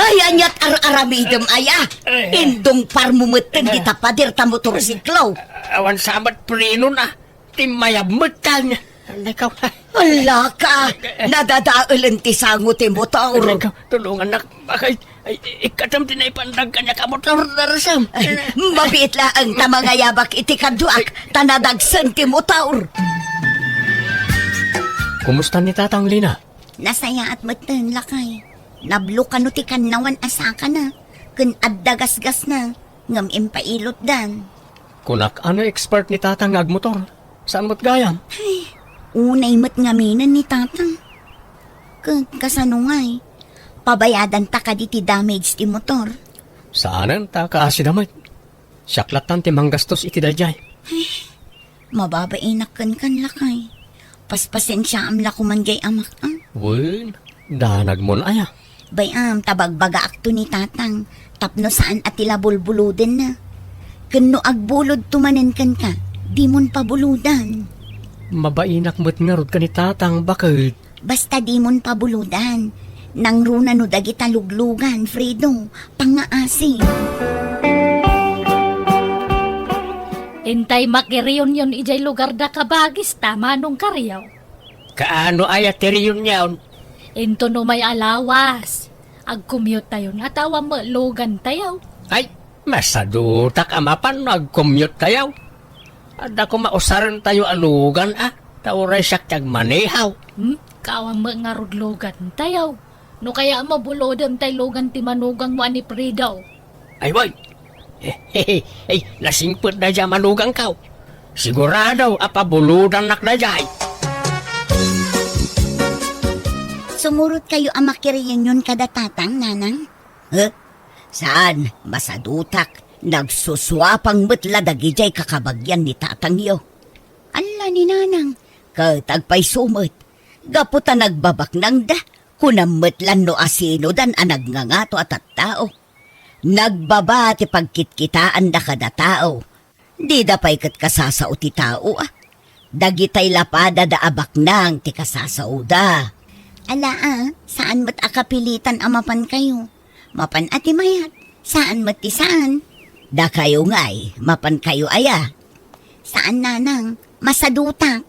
Ay, aniat ar-aramidem, aya? Indungparmo metten dita pader ta motorsiklo. Awan sa met prenona. Timmayab metten. Nakaw. Ala ka, nadadaelen ti sango ti motor. Nakaw, tulongannak. Bakit? Ay, ikkatam ti naipandag kaniak a motor, Darsam. Ay, mabiit laeng ta mangayabak iti kaduak, ta nadagsen ti motor. Kumusta ni Tatang Lina? Nasayaat metten, lakay. Nablo kano ti kannawan a sakana, ken adda gasgasna, ngem impailotdan. Kunak, ano expert ni Tatang nga agmotor? Saan met gayam? Ay, unay met ngaminen ni Tatang. Ket kasano ngay? Pabayadanta kadi ti damage ti motor? Saanen ta kaasida met. Siak lattan ti manggastos iti daydiay. Ay, mababainak kenkan, lakay. Paspasensiaam la koman jay amak, a? Wen, danagmon aya? Bay-am ta bagbagaakto ni Tatang tapno saan a ti la bulbulodenna. Ken no agbulodto manen kenka, dimon pabulodan. Mabainak met ngarud ken ni Tatang, baket. Basta dimon pabulodan. Nangruna no dagita luglugan, Fredo, pangngaasi. Intay makireunion idiay lugarda, kabagis, ta manong kariaw. Kaano aya ti reunion? Inton umay a lawas, agcommute tayon, a ta awan met lugantayo. Ay, masadutak a mapan no agcommute tayo. Adda koma usarentayo a lugan, a, ta uray siak ti agmaneho. Hmm? Kaawan met ngarud lugantayo. No kaya, mabulodem tay lugan ti manugangmo a ni Fredo. Ay, way! Ay, nasingpet daydiay a manugangko. Sigurado a pabulodannak daydiay. Sumurotkayo a makireunion kada Tatang, Nanang? Huh? Saan, masadutak. Nagsusuapang met la dagidiay kakabagian ni Tatangyo. Alla ni Nanang, ket agpayso met. Gapu ta nagbabaknangda, kunam met la no asinodan a nagngangato a tattao. Nagbaba ti pagkitkitaanda kada tao. Dida pay ket kasasao ti tao, a. Dagitay la padada a baknang ti kasasaoda. Ala, a, saan met a kapilitan a mapankayo. Mapan a ti mayat, saan met ti saan. Dakayo ngay, mapankayo aya? Saan, Nanang, masadutak.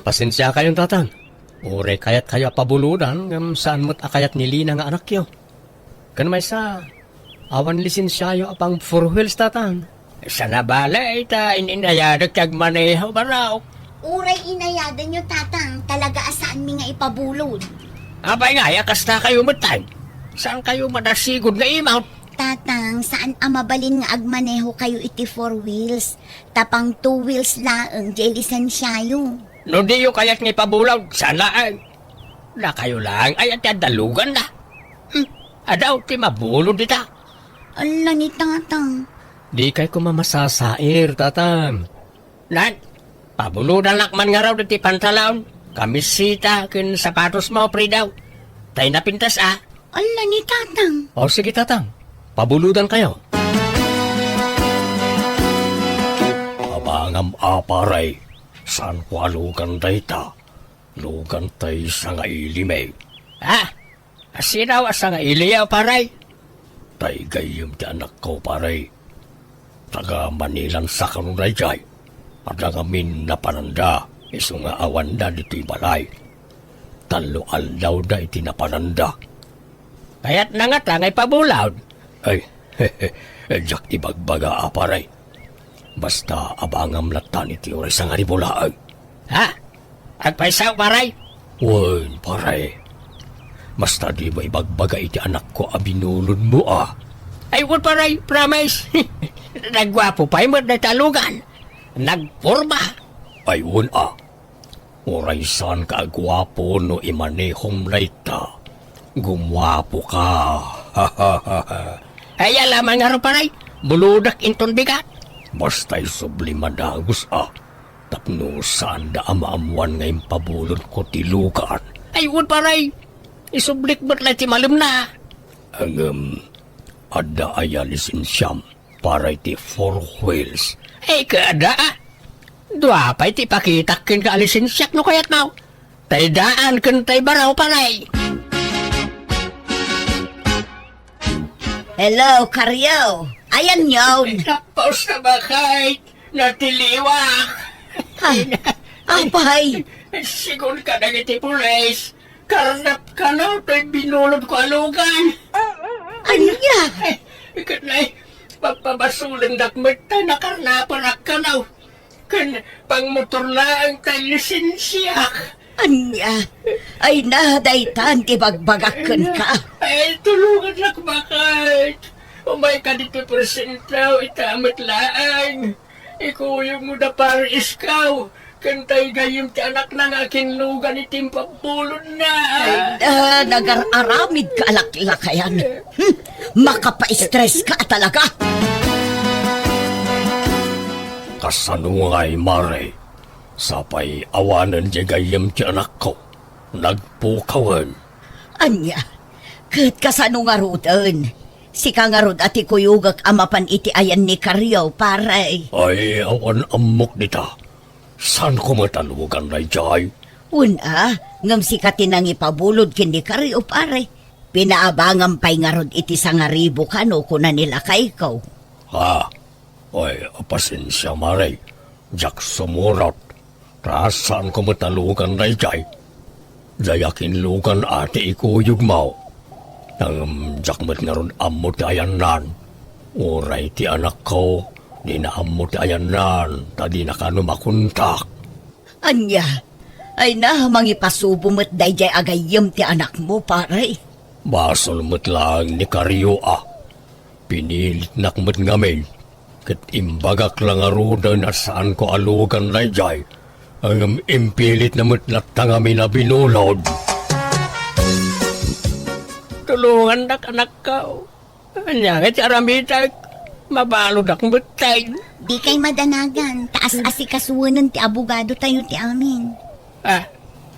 Pasensiakayon, Tatang. Uray kayatkayo a pabulodan, ngem saan met a kayat ni Lina nga anakyo. Ken maysa, awan lisensiayo a pang four wheels, Tatang. Sana bale, ta in-inayadek ti agmaneho, barok. Uray inayadanyo, Tatang, talaga a saanmi nga ipabulod. Apay ngay a kastakayo metten? Saankayo madasigod nga imawt? Tatang, saan a mabalin nga agmanehokayo iti four wheels, ta pang two wheels laeng jay lisensiayo. No diyo kayat nga ipabulod, saan laeng. Dakayo laeng aya ti adda luganna. Hmm, adaw ti mabulod dita. Alla ni Tatang. Dikay koma masasair, Tatang. Nan, pabulodannak man ngarud iti pantalon, kamiseta, ken sapatosmo, Fredo. Tay napintas, a. Alla ni Tatang. O, sige, Tatang. Pabulodankayo. Abangam a, pare. Saanko a lugan dayta. Lugan tay sangailimi. Ha? Asino a sangailiyo, pare? Tay gayyem ti anakko, pare. Taga Manilan sa kano daydiay. Adda ngamin napananda, isu nga awanda ditoy balay. Tallo aldawda iti napananda. Kayatna ngata nga ipabulod? Ay, diak ibagbaga a, pare. Basta abangam lattan iti uray sangaribu laeng. Ha? Agpayso, pare? Wen, pare. Basta dimo ibagbaga iti anakko a binulodmo a. Ay, wen, pare, promise. Nagguapo pay met dayta a lugan. Nagporma. Ay, wen a. Uray saanka a guapo no imanehom dayta, gumuapoka. Ay, ala man ngarud, pare, bulodek inton bigat. Basta isubli madagus a, tapno saanda a maammuan nga impabulodko ti lugan. Ay, wen, pare, isublik met la ti malemna. Ngem, adda aya lisensiam para iti four wheels? Ay, kada. Dua pay ti ipakitak kenka a lisensiak no kayatmo. Taydaan ken tay baro, pare. Hello, Karyo. Ayan yon. Tapos na ba, kay natiliwak? Ha? Apay? Sigun ka dagiti pulis. Karnap kano toy binulodko a lugan. Ania? Ket nay, pagpabasolendak met ta nakarnaperak kano. Ken pangmotor laeng tay lisensiak. Ania? Ay na, daytan ti bagbagak kenka. Ay, tulongannak, baket. Umayka ditoy presentaw, ita met laeng. Ikuyogmo da pare Iskaw, ken tay gayyem ti anakna nga akinlugan iti impabulodna. Ay, ah, nagar-aramid ka a laklakayan. Hmm, makapa-stress ka talaga. Kasano ngay, mare? Sapay awanen diay gayyem ti anakko. Nagpukawen. Ania? Ket kasano ngaruden? Sika ngarud a ti kuyogek a mapan iti ayan ni Karyo, pare. Ay, awan ammok dita. Saanko met a lugan daydiay? Wen a, ngem sika ti nangipabulod ken ni Karyo, pare. Pinaabangam pay ngarud iti sangaribu kano kuna ni lakayko. Ha? Ay, pasensia, mare. Diak sumurat. Ta saanko met a lugan daydiay. Diay akinlugan a ti ikuyogmo. Ngem diak met ngarud ammo ti ayannan. Uray ti anakko, dina ammo ti ayannan, ta dina kano makontak. Ania? Ay na, mangipasubo met daydiay a gayyem ti anakmo, pare. Basol met laeng ni Karyo a. Pinilitnak met ngamin, ket imbagak la ngaruden a saanko a lugan daydiay, ngem impilitna met latta ngamin a binulod. Tulongannak, anakko. Ania ngay ti aramidek? Mabaludak met tay. Dikay madanagan, ta as-asikasuenen ti abogado tayo ti amin. Ah,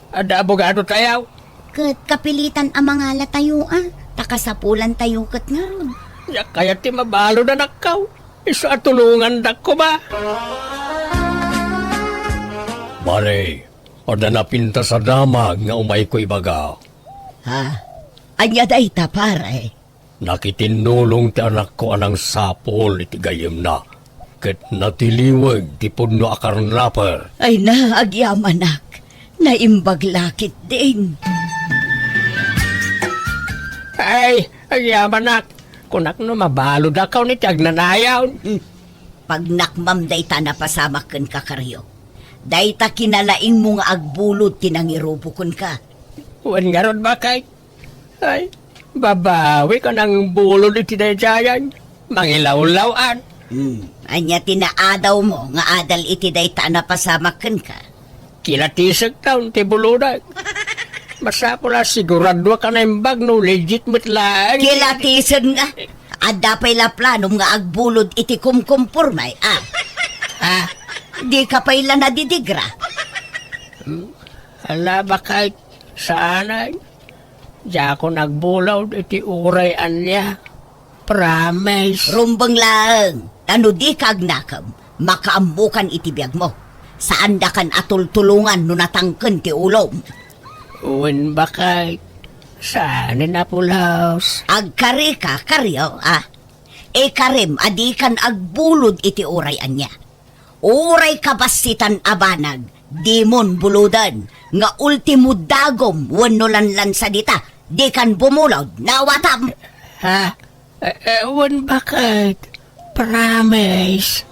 adda abogado tayo? Ket kapilitan a mangala tayo, a, ta kasapulan tayo ket ngarud. Diak kayat ti mabalud, anakko. Isu a tulongandak koma. Mare, adda napintas a damag nga umayko ibaga. Ha? Ania dayta, pare? Nakitinnulong ti anakko a nangsapul iti gayyemna, ket natiliweg ti pudno a karnaper. Ay na, agyamanak. Naimbag la ketdin. Ay, agyamanak. Kunak no mabaludakaw ni ti agnanayon. Hmm. Pagnakmam dayta a napasamak kenka, Karyo. Dayta kinalaingmo nga agbulod ti nangirubo kenka. Wen ngarud, baket. Ay, babawik a nangbulod iti daydiayen. Mangilawlaw-an. Hmm, ania ti naadawmo nga adal iti dayta a napasamak kenka? Kilatisek taon ti bulodek. Masapul a siguraduak a naimbag no legit met laeng. Kilatisen nga. Adda pay la planom nga agbulod iti kumkumporme, a? Ha? Dika pay la nadidigra? Hmm? Ala, baket, saanen. Diakon agbulod iti uray ania. Promise. Rumbeng laeng, ta no dika agnakem, makaammokan iti biagmo. Saandakan a tultulongan no natangken ti ulom. Wen, baket, saanen a pulos. Agkarika, Karyo, a. Ikarim a dikan agbulod iti uray ania. Uray kabassitan a banag, Dimon buluden, nga ultimo dagum wenno lanlansa dita, dikan bumulod, nawatam. Ha? Eh, eh, wen baket? Promise.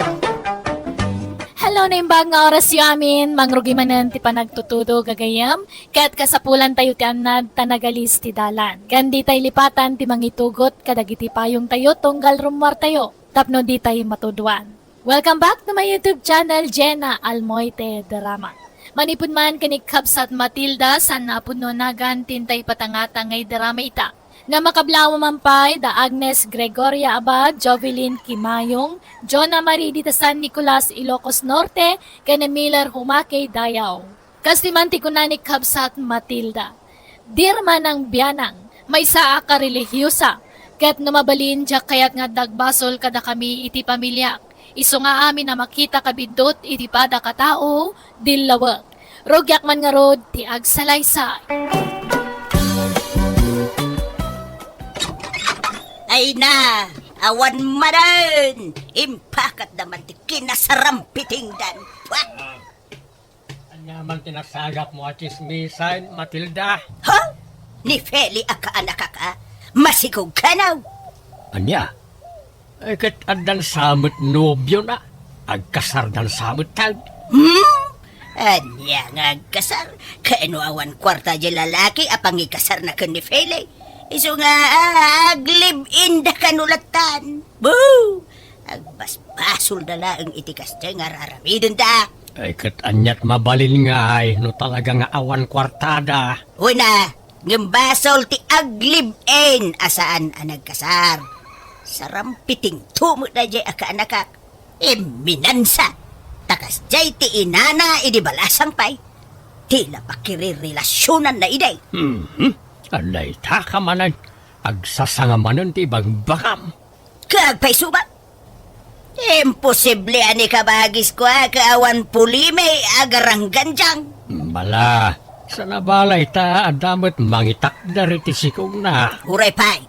Hello, naimbag nga orasyo amin. Mangrugi manen ti panagtutudo, gagayem. Ket kasapulantayo ti annad ta nagalis ti dalan. Ken ditay lipatan ti mangitugot kadagiti payongtayo tunggal rummuartayo tapno ditay matuduan. Welcome back to my YouTube channel, Jenna Almoite Drama. Manipud man ken ni Kabsat Matilda, saan a pudno a nagan ti intay ipatangata nga idrama ita. Nga makablawa man pay da Agnes Gregoria Abad, Jovelyn Kimayong, Jonah Marie Dita San Nicolas, Ilocos Norte, ken ni Miller Humake, Dayao. Kas ti man ti kuna ni Kabsat Matilda, "Dirma nang bianang, maysa a karelihiyosa, ket no mabalin, diak kayat nga adda agbasol kadakami iti pamiliak. Isu nga amin a makita kabiddut iti padakatao, dillawek. Rugiak man ngarud ti agsalaysay." Ay na, awan manen! Impakatda man ti kinasarampitingdan. Pwah! Ania man ti nasagapmo a tsismisan, Matilda? Ha? Ni Feli a kaanakak a? Masikog kano? Ania? Eh, ket addan sa met nobiona? Agkasardan sa met tan? Hmm? Ania nga agkasar? Kano awan kuarta di lalaki a pangikasarna ken ni Feli? Isu nga, ah, ag-live-in da kano lattan. Boo! Agbasbasolda laeng iti kasdiay nga ar-aramidenda. Ay, ket aniat mabalin ngay no talaga nga awan kuartada? Una, ngem basol ti ag-live-in a saan a nagkasar. Sarampitingto met daydiay a kaanakak. Imminansa. Ta kasdiay ti inana idi balasang pay. Ti la pakirerelasionanna idi. Mhm. Dayta ka manen. Agsasanga manen ti ibagbagam. Kaagpayso met. Imposible a ni kabagisko a kaawan pulimi a garanggandiang. Bala, saan a bala ita adda met mangitakder iti sikogna. Uray pay,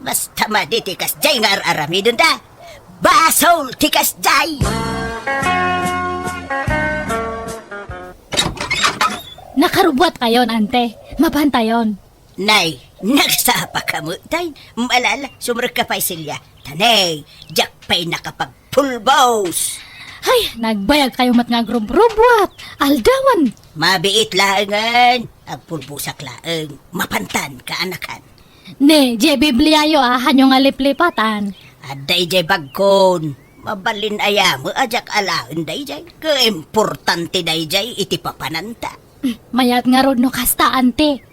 basta madi ti kasdiay nga ar-aramidenda. Basol ti kasdiay! Nakarubuat kayon, ante. Mapantayon. Nay, nagsapa ka met, tay. Malala, sumrekka pay, Celia. Ta nay, diak pay nakapagpulbos. Hay, nagbayag kayo met nga agrubrubuat. Aldawan. Mabiit laengen. Agpulbosak laeng. Mapantan, kaanakan. Ne, diay Bibliayo a hanyo nga liplipatan. Adda idiay bagkon. Mabalin aya met a diak alaen daydiay. Kaimportante daydiay iti papananta. Mayat ngarud no kasta, ante.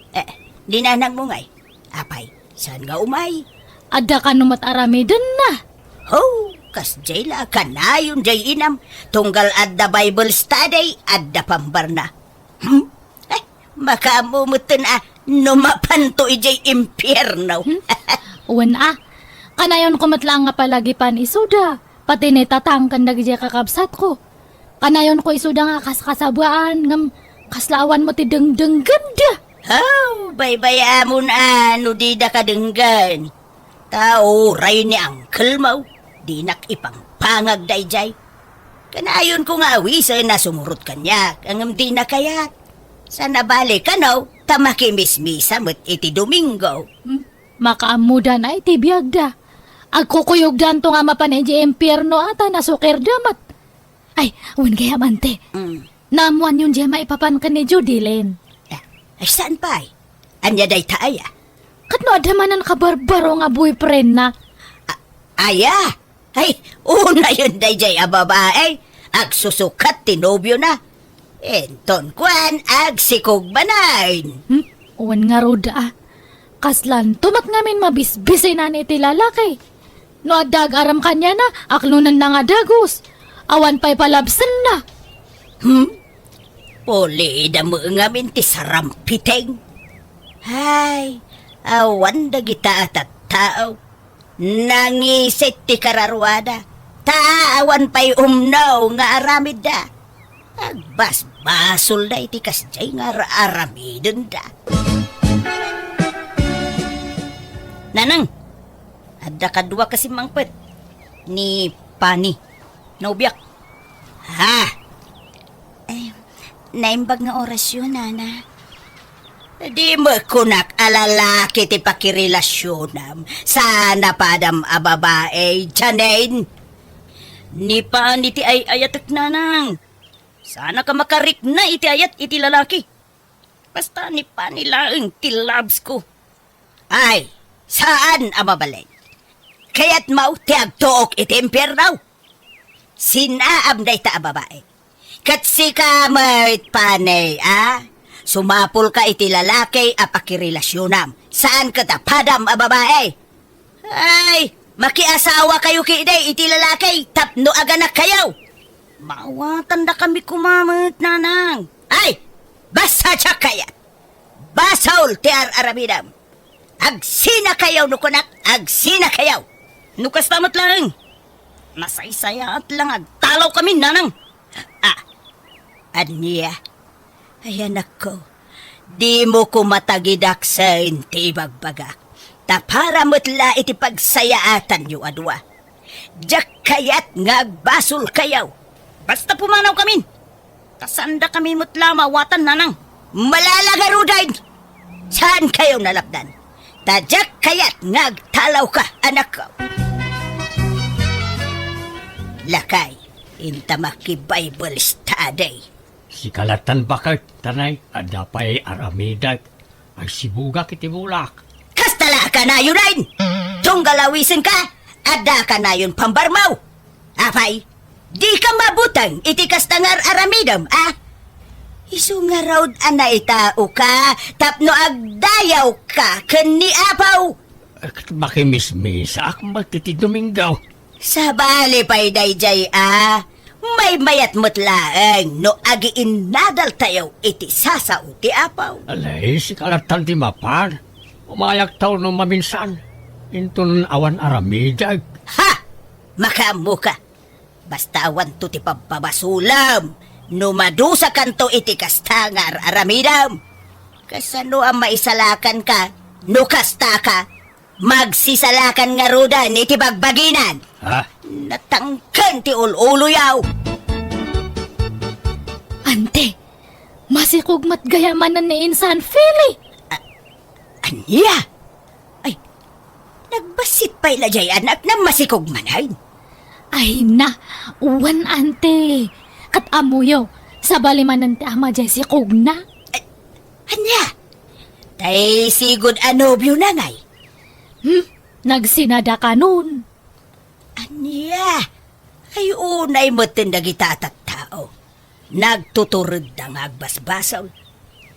Eh, ni nanangmo ngay? Apay, saan nga umay? Adda kano met aramidenna? Ho, kasdiay la, kanayon diay inam. Tunggal adda Bible study, adda pambarna. Hmm? Eh, makaammo metten a no mapanto idiay impierno. Hmm? Wen a, kanayonko met laeng nga palagipan isuda. Pati ni Tatang ken dagidiay kakabsatko. Kanayonko isuda nga kaskasabaan, ngem kasla awan met ti dengdenggenda. Aw, baybay-amon a no dida kadenggen. Ta uray ni angkelmo, dinak ipampangag daydiay. Kanayonko nga awisen a sumurot kaniak, ngem dina kayat. Saan a bale kano, ta makimismisa met iti Domingo. Hmm, makaammodan a iti biagda. Agkukuyogdanto nga mapan idiay impierno a ta nasukirda met. Ay, wen gayam, ante. Mm. Naammoanyon diay maipapan ken ni Judilyn? Ah, ay, saan pay? Ania dayta aya? Ket no adda manen kabarbaro nga boyfriendna? A-, aya? Ay, unayen daydiay a babae. Agsusukat ti nobiona. Inton kuan, agsikog manen. Hmm? Wen ngarud a. Kaslanto met ngamin mabisbisinan iti lalaki. No adda agaram kaniana, aklonenna nga dagus. Awan pay palabsenna. Hmm? Pulida met ngamin ti sarampiteng. Hay, awan dagita a tattao. Nangisit ti kararuada, ta awan pay umno nga aramidda. Agbasbasolda iti kasdiay nga ar-aramidenda. Nanang, adda kadua kasi mangpet ni Pani. Nobiak. Ha? Eh, naimbag nga orasyo, Nana. Di met kunak a lalaki ti pakirelasionam. Saan a padam a babae, Janine. Ni Pani ti ay-ayatek, Nanang. Saan a ka makarikna iti ayat iti lalaki. Basta ni Pani laeng ti loves ko. Ay, saan a mabalin. Kayatmo ti agtuok iti impierno? Sinaam dayta a babae. Ket sika met, Pani, a? Sumapulka iti lalaki a pakirelasionam. Saan ket a padam a babae. Ay, makiasawakayo ketdi iti lalaki tapno aganakkayo. Maawatandakami koma met, Nanang. Ay, basta diak kayat. Basol ti ar-aramidem. Agsinakayo no kunak, agsinakayo. No kasta met laeng, nasaysayaat la nga agtalawkami, Nanang. Ah, ania? Ay, anakko, dimo koma tagidaksen ti ibagbagak. Ta para met la iti pagsayaatanyo a dua. Diak kayat nga agbasolkayo. Basta pumanawkamin. Ta saandakami met la maawatan, Nanang. Malala ngaruden! Saankayo nalapdan. Ta diak kayat nga agtalawka, anakko. Lakay, inta maki-Bible study. Sika lattan baket, tanay, adda pay aramidek. Agsibugak iti bulak. Kasta la a kanayon, Ain! Tunggal awisenka, adda kanayon pambarmaw. Apay, dika mabuteng iti kasta nga ar-aramidem, a? Isu ngarud a naitaoka tapno agdayawka ken ni Apo. Ket makimismisaak met iti Domingo. Sabali pay daydiay a, maymayat met laeng no agiinnadaltayo iti sasao ti Apo. Alay, sika lattan ti mapan. Umayaktayo no maminsan. Inton awan aramidek. Ha! Makaammoka. Basta awanto ti pabpabasolem no madusakanto iti kasta nga ar-aramidem. Kasano a maisalakanka no kastaka? Magsisalakan ngaruden iti bagbaginan. Ha? Natangken ti ul-uloyo. Ante, masikog met gayam manen ni Insan Feli. A-, ania? Ay, nagbassit pay la diay anakna, masikog manen. Ay na, wen, ante. Ket ammoyo, sabali manen ti ama diay sikogna. A-, ania? Tay sigud a nobiona ngay? Hmm? Nagsinada kanon. Ania? Ay, unay metten dagita a tattao. Nagtuturedda nga agbasbasol.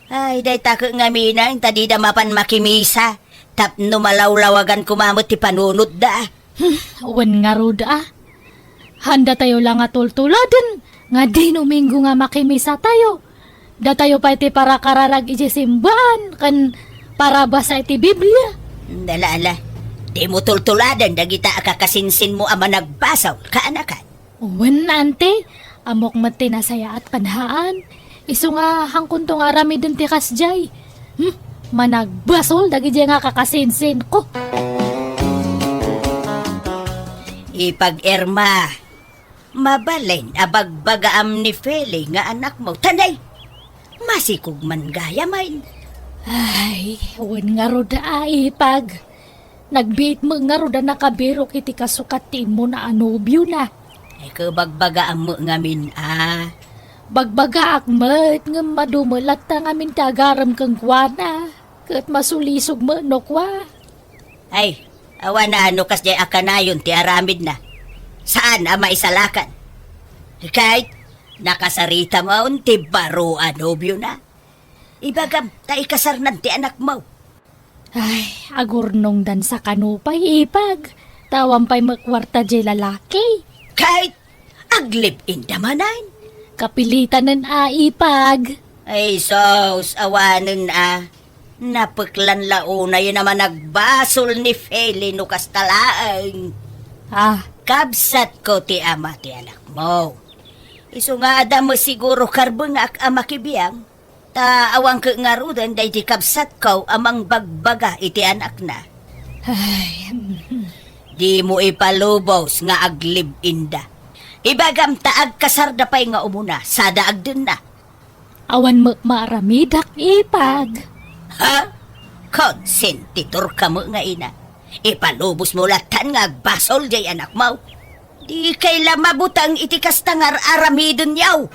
Ay, dayta ket ngamin, ta dida mapan makimisa, tapno malawlawagan koma met ti panunotda. Hmm, wen ngarud a. Haandatayo la nga tultuladen nga Domingo nga makimisatayo. Datayo pay ti parakararag idiay simbaan ken parabasa iti Biblia. Ala, ala. Dimo tultuladen dagita a kakasinsinmo a managbasol, kaanakan. Wen, ante, ammok met ti nasayaat ken haan. Isu nga, haankonto nga aramiden ti kasdiay. Hmm, managbasol dagidiay nga kakasinsinko. Ipag Irma, mabalin a bagbagaam ni Feli nga anakmo. Tanay, masikog man gayam. Ay, wen ngarud a, ipag. Nagbiit met ngarud a nakabirok iti kasukat ti immuna a nobiona. Ay, ket bagbagaam met ngamin a. Bagbagaak met, ngem adu met latta ngamin ti agarem kenkuana. Ket masulisog met no kua. Ay, awan a no kasdiay a kanayon ti aramidna. Saan a maisalakan. Ket, nakasaritamon ti baro a nobiona. Ibagam, ta ikasarnan ti anakmo. Ay, agurnongdan sa kano pay, ipag. Ta awan pay met kuarta diay lalaki. Ket, aglive-inda manen. Kapilitanen a, ipag. Ay, sus, awanen a. Napeklan la unayen a managbasol ni Feli no kasta laeng. Ah. Kabsatko ti ama ti anakmo. Isu nga adda met siguro karbengak a makibiang. Ta awan ket ngaruden daydi kabsatko a mangbagbaga iti anakna. Ay, mm. Dimo ipalubos nga aglive-inda. Ibagam ta agkasarda pay nga umuna, sada agdenna. Awan met maaramidak, ipag. Ha? Konsentidorka met nga ina. Ipalubosmo lattan nga agbasol jay anakmo. Dikay la mabuteng iti kasta nga ar-aramidenyo.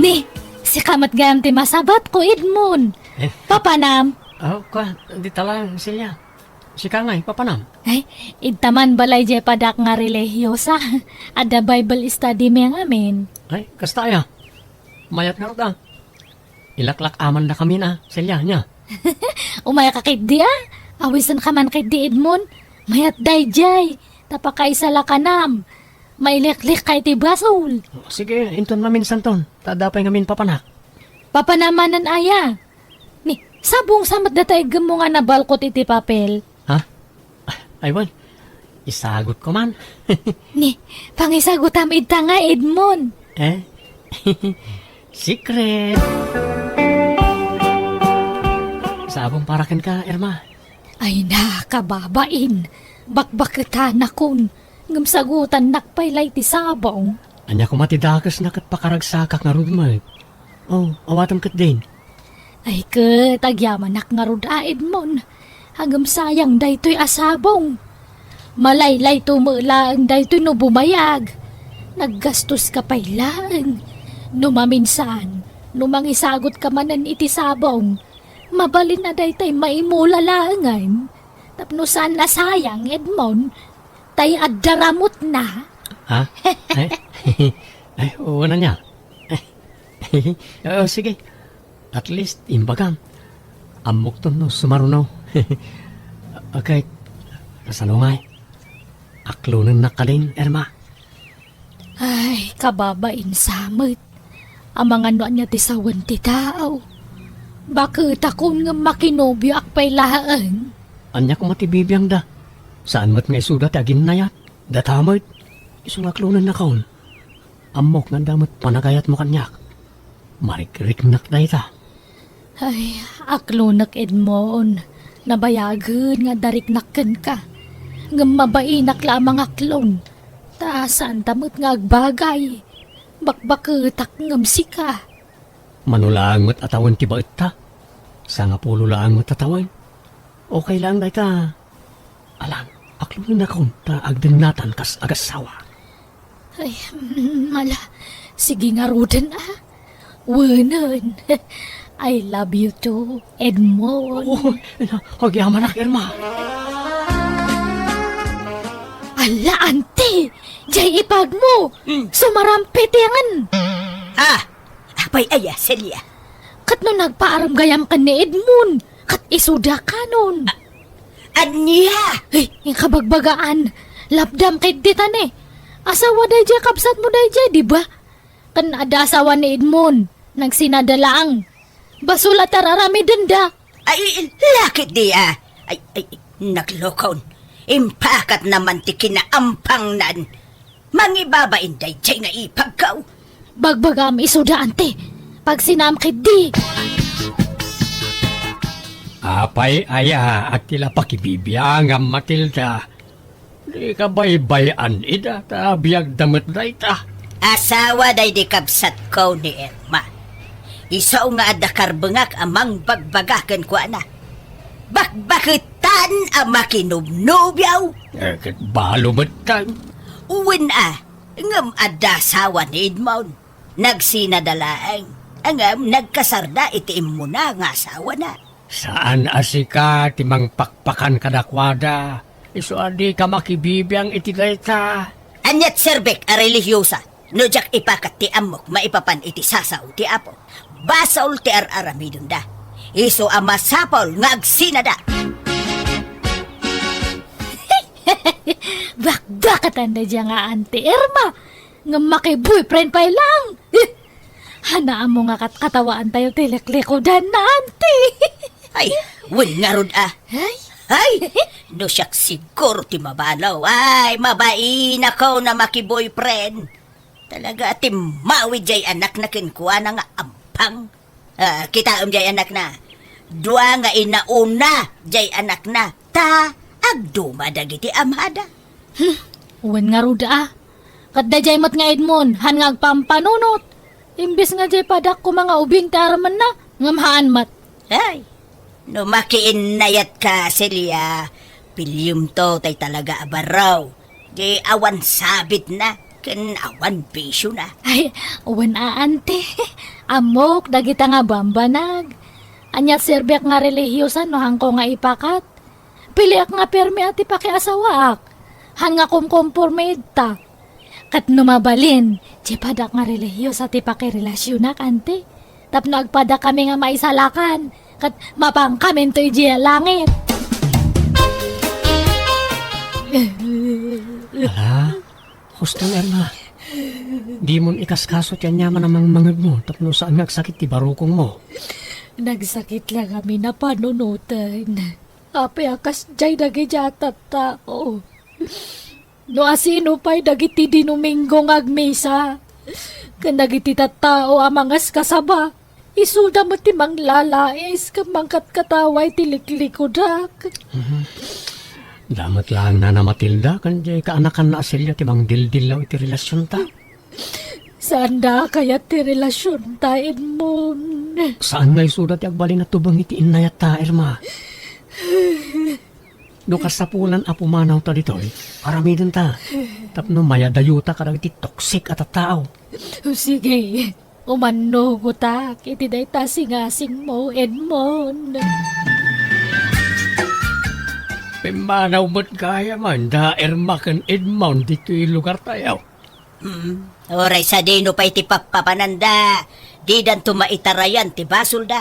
Ni, sika met gayam ti masabatko, Edmond. Eh? Papanam? Oh, kua, dita lang, Celia. Sika ngay, papanam? Ay, idta man balay jay padak nga relihiyosa. Adda Bible study mi ngamin. Ay, kasta aya. Mayat ngarud a. Ilaklak-amandakamin a, Celia, nia? Umayka ketdi a. Awisenka man ketdi, Edmond. Mayat dayjay. Ta pakaisalakanam. Mailiklikka iti basol. Sige, inton maminsanton. Ta adda pay ngamin papanak. Papanam manen aya? Ni, sabong sa met data iggemmo nga nabalkot iti papel. Ha? Ay, wen. Isagutko man. Ni, pangisagutam idta nga, Edmond. Eh? Secret. Sabong para kenka, Irma. Ay na, kababain. Bakbaketanakon. Ngem sagutannak pay la iti sabong. Ania koma ti dakesna ket pakaragsakak ngarud met. Oh, awatem ketdin. Ay ket, agyamanak ngarud a, Edmond. Ngem sayang daytoy a sabong. Malaylayto met laeng daytoy no bumayag. Naggastoska pay laeng. No maminsan, no mangisagutka manen iti sabong, mabalin a daytay maimula laengen. Tapno saan a sayang, Edmond, tay adda ramutna. Ha? Ay, ay, wen ania? Oh, sige. At least, imbagam. Ammokton no sumaruno. Okay, kasano ngay? Aklonennak kadin, Irma. Ay, kababain sa met. Amangan no ania ti sawen ti tao. Baketakon ngem makinobioak pay laeng. Ania koma ti bibiangda? Saan met nga isuda ti aginnayat? Data met. Isu nga aklonennakon. Ammok nga adda met panagayatmo kaniak. Marikriknak dayta. Ay, aklonek, Edmond. Nabayagen nga adda riknak kenka. Ngem mabainak la a mangaklon. Ta saanta met nga agbagay. Bakbaketak ngem sika. Mano laeng met a tawen ti baetta? Sangapulo laeng met a tawen. Okay laeng dayta. Alang, aklonennakon ta agdennatan kas agassawa. Ay, mm, ala, sige ngaruden a. Wenen. I love you too, Edmond. Oh, agyamanak, Irma. Ala, anti! Jay ipagmo! Hmm. Sumarampet yan! Ah! Apay aya, Celia? Ket no nagpaaram gayam ken ni Edmond, ket isuda kanon. A-, ania? Ay, inkabagbagaan. Lapdam ket ditan eh. Asawa dayjay kabsatmo dayjay, di ba? Ken adda asawa ni Edmond, nagsinada laeng. Basol a tararamidenda. Ay, lakit di a. Ay, ay, naglokon. Impakatna man ti kinaampangnan. Mangibabain dayjay nga ipagko. Bagbagam isuda, anti. Pagsinam ketdi. Apay aya a ti la pakibibiangam, Matilda? Di ka baybay-an ida, ta biagda met dayta. Asawa daydi kabsatko ni Irma. Isu nga adda karbengak a mangbagbaga kenkuana. Bakbaketan a makinubnubio. Eh, ket balo met tan. Wen a, ngem adda asawa ni Edmond. Nagsinada laeng. Ngem nagkasarda iti immuna nga asawana. Saan a sika ti mangpakpakan kadakuada, isu a dika makibibiang iti dayta. Aniat serbek a relihiyosa, no diak ipakat ti ammok maipapan iti sasao ti Apo. Basol ti ar-aramidenda. Isu a masapul nga agsinada. Bakbakatan daydiay nga Auntie Irma. Ngem makiboyfriend pay lang. Hanaammo nga katkatawaantayo ti liklikudanna, Auntie. Ay, wen ngarud a. Ay. Ay, no siak siguro ti mabalo. Ay, mabainak a makiboyfriend. Talaga a timmawid jay anakna kenkuana nga ampang. Ah, kitaem jay anakna. Dua nga inauna jay anakna. Ta, agduma dagiti amada. Hmm, wen ngarud a. Ket dayjay met nga Edmond, han nga agpampanunot. Imbes nga diay padak koma nga ubing ti armenna, ngem haan met. Ay, no makiinnayatka, Celia, piliyemto tay talaga a barraw. Di awan sabitna, ken awan bisiona. Ay, wen a, ante. Ammok dagita nga bambanag. Ania serbiak nga relihiosa no haanko nga ipakat? Piliak nga permi a ti pakiasawaak. Haan nga kumkomporme ita. Ket no mabalin, diay padak nga relihiosa ti pakirelasionak, ante. Tapno agpadakami nga maisalakan, ket mapankaminto idiay langit. Ala, husto, Irma. Dimon ikaskaso ti aniaman a mangmangegmo tapno saan nga agsakit ti barukongmo. Nagsakit la ngamin a panunoten. Apay a kasdiay dagiti a tattao? No asino pay dagiti Dinuminggo nga agmisa, ken dagiti tattao a mangaskasaba, isuda met ti manglalais ken mangkatkatawa iti liklikudak. Mhm. Damet laeng, Nana Matilda, ken diay kaanakanna a Celia ti mangdildillaw iti relasionta. Saanda a kayat ti relasionta, Edmond. Saan nga isuda ti agbalin a tubeng iti innayatta, Irma. No kasapulan a pumanawta ditoy, aramidenta. Tapno mayadayota kadagiti toxic a tattao. Sige, umannugotak iti dayta a singasingmo, Edmond. Pimmanaw met gayam da Irma ken Edmond ditoy lugartayo. Mm, uray sadino pay ti pappapananda, didanto maitarayan ti basolda.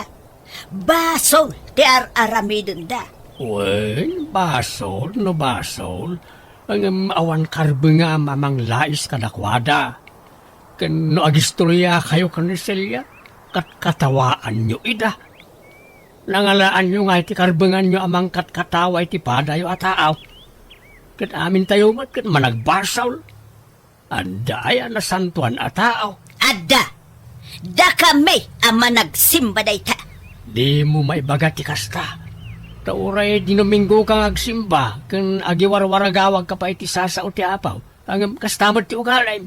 Basol ti ar-aramidenda. Wen, basol no basol, ngem awan karbengam a manglais kadakuada. Ken no agistoriakayo ken ni Celia, katkatawaanyo ida. Nangalaanyo nga iti karbenganyo a mangkatkatawa iti padayo a tao. Ket amintayo met ket managbasol. Adda aya nasantoan a tao? Adda! Dakami a managsimba dayta. Dimo maibaga ti kasta. Ta uray Dinuminggoka nga agsimba ken agiwarwaragawagka pay iti sasao ti Apo, ngem kasta met ti ugalim.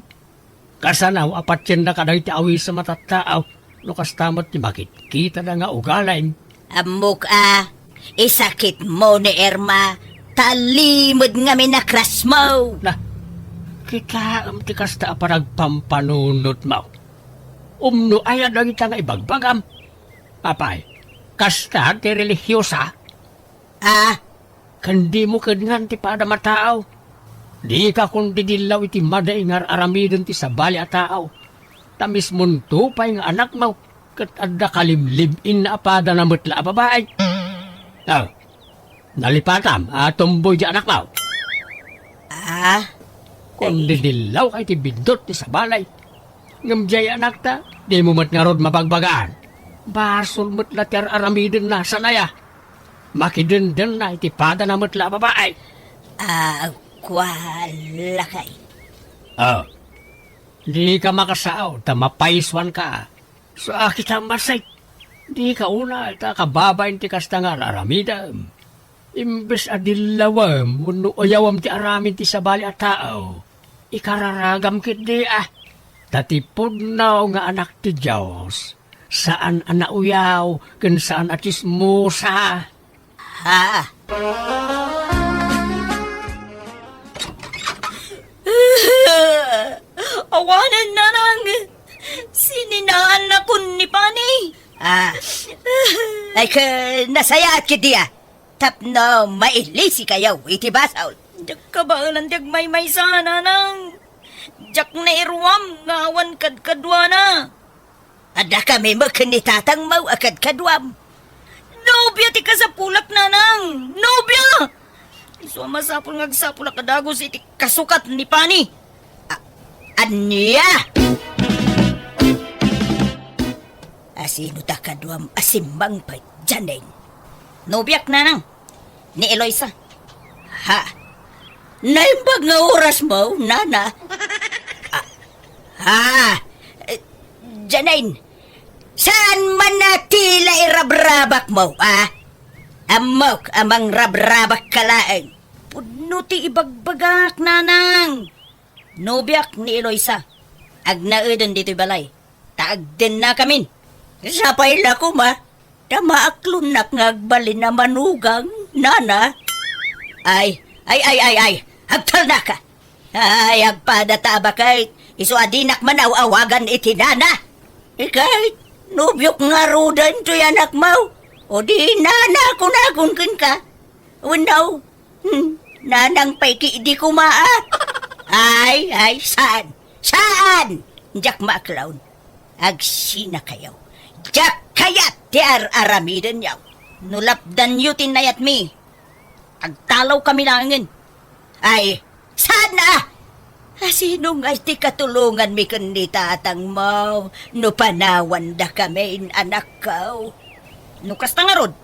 Kasano a patienna kadagiti awisem a tattao no kasta met ti makitkitada nga ugalim? Ammok a, isakitmo ni Irma, ta limed ngamin a crushmo. Na, kitaem ti kasta a panagpampanunotmo. Umno aya dagita nga ibagbagam? Apay, kasta ti relihiosa? Ah, Ken dimo kenngan ti padam a tao. Dika kondidillaw iti madi nga ar-aramiden ti sabali a tao. Ta mismonto pay nga anakmo, ket adda kalimlib-inna a padana met la a babai. Ah, nalipatam a tomboy ti anakmo. Ah? Kondidillawka iti biddut ti sabali. Ngem diay anakta, dimo met ngarud mabagbagaan. Basol met la ti ar-aramidenna, saan aya? Makidendenna iti padana met la a babai. Ah, kua, lakay. Ah, dika makasao ta mapaysuanka. Sa kita masay, dika una ta kababain ti kasta nga ar-aramidem. Imbes a dillawem wenno uyawem ti aramid ti sabali a tao, ikararagam ketdi a. Ta ti pudno nga anak ti Dios, saan a nauyaw ken saan a tsismosa. Ha? Awanen, nanang! Sininaannakon ni Pani! Ah. Ay, ka, nasayaat ketdi a. Tapno mailisikayo iti basol. Diak kabaelan ti agmaymaysa, nanang. Diak nairuam nga awan kadkaduana. Adda kami met ken ni tatangmo a kadkaduam. Nobia ti kasapulak, nanang. Nobia! Isu a masapul nga agsapulak a dagus iti kasukat ni Pani. A-, ania? Asino ta kaduam a simmangpet, Janine? Nobiak, nanang. Ni Eloisa. Ha? Naimbag nga orasmo, nana? Ah, ha? Eh, Janine, saan man a tila irabrabakmo, ah? Ammok a mangrabrabakka laeng. Pudno ti ibagbagak, nanang. Nobiak ni Eloisa. Agnaeden ditoy balay. Ta agdennakamin. Sapay la koma, ta maaklonnak nga agbalin a manugang, nana. Ay, ay, ay, ay, ay, agtalnaka. Ay, agpada ta a baket, isu a dinak manaw-awagan iti nana. Ikay, nobiok ngaruden toy anakmo. O di nana kunakon kenka. Wenno, hmm, nanang pay ki di koma, a. Ay, ay, saan? Saan? Diak maaklon. Agsinakayo. Diak kayat ti ar-aramidenyo. No lapdanyo ti nayatmi, agtalawkami laengen. Ay, saan a? A, sino ngay ti katulonganmi ken ni tatangmo no panawandakamin, anakko? No kasta ngarud,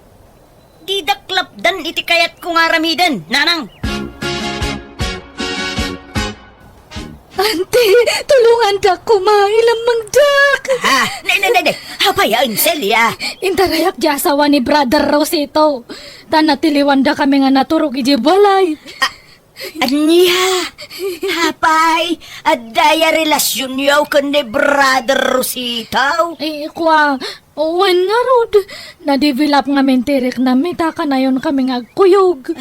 didak lapdan iti kayatko nga aramiden, nanang. Auntie, tulongandak koma, ilammangdak. Ha? Nay, nay, nay, nay. Apay, Celia? Intarayak ti asawa ni Brother Rosito. Ta natiliwandakami nga naturog idiay balay. A-, ania? Apay, adda aya relasionyo ken ni Brother Rosito? Eh, kua, wen ngarud, na-develop ngamin ti riknam ita kanayon kami nga agkuyog.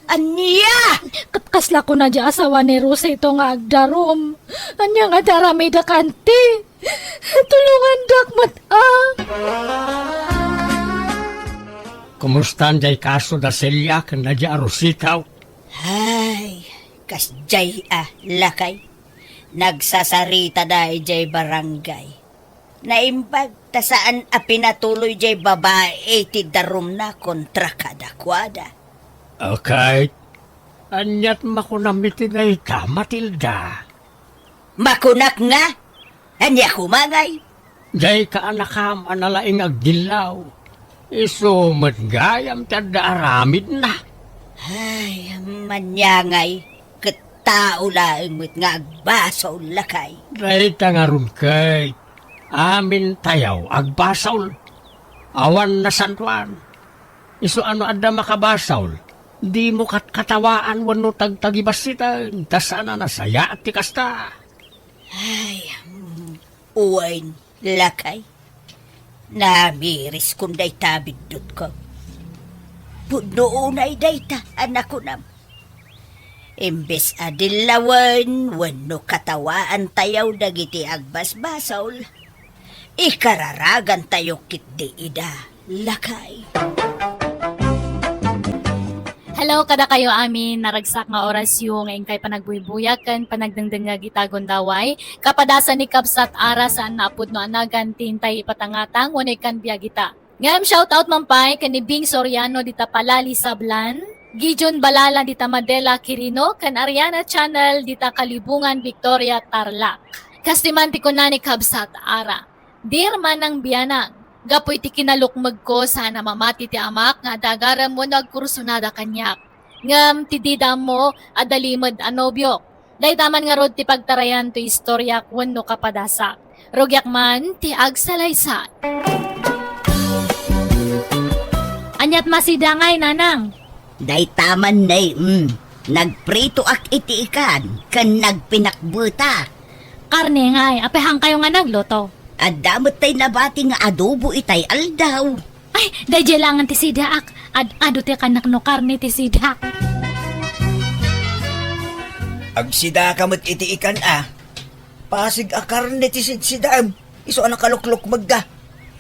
Ania? Ket kasla kuna ti asawa ni Rosito nga agdarum. Ania nga ti aramidek, auntie? Tulongandak met, a. Kumusta diay kaso da Celia ken da Rosito? Ay, kasdiay a, lakay. Nagsarsarita da idiay barangay. Naimbag ta saan a pinatuloy diay babai ti darumna kontra kadakuada. Ket aniat makunam iti dayta, Matilda? Makunak nga? Ania koma ngay? Diay kaanakam a nalaing agdillaw. Isu met gayam ti adda aramidna. Ay, maniangay, ket tao laeng met nga agbasol, lakay. Dayta ngarud ket, amintayo agbasol. Awan nasantoan. Isu a no adda makabasol, dimo katkatawaan wenno tagtagibassiten, ta saan a nasayaat ti kasta. Ay, mm, wen, lakay. Namiriskon dayta, biddutko. Pudno unay dayta a nakunam. Imbes a dillawen wenno katawaantayo dagiti agbasbasol, ikararagantayo ketdi ida, lakay. Hello kadakayo amin, naragsak nga orasyo nga inkay panagbuybuyak ken panagdengdengngeg ita gundaway. Kapadasan ni Kabsat Ara, saan a pudno a nagan ti intay ipatangatang wenno ikkan biag ita. Ngem shoutout man pay ken ni Bing Soriano dita Palali, Sablan, Gideon Balala dita Madela, Quirino, ken Ariana Channel dita Kalibungan, Victoria, Tarlac. Kas di man ti kuna ni Kabsat Ara, "Dear Manang Bianang, gapu iti kinalukmegko, saan a mamati ti amak nga adda agarem wenno agkursunada kaniak. Ngem ti dida ammo, adda limed a nobiok. Dayta man ngarud ti pagtarayan toy istoriak wenno kapadasak. Rugiak man ti agsalaysay." Aniat masida ngay, nanang? Dayta man, nay, mm. Nagpritoak iti ikan ken nagpinakbetak. Karne ngay, apay haankayo nga nagluto? Adda met tay nabati nga adobo itay aldaw. Ay, daydiay laengen ti sidaak. Ad-adu ti kannak no karne ti sidaak. Agsidaka met iti ikan a. Pasig a karne ti sidsidaem. Isu a nakaluklukmegka.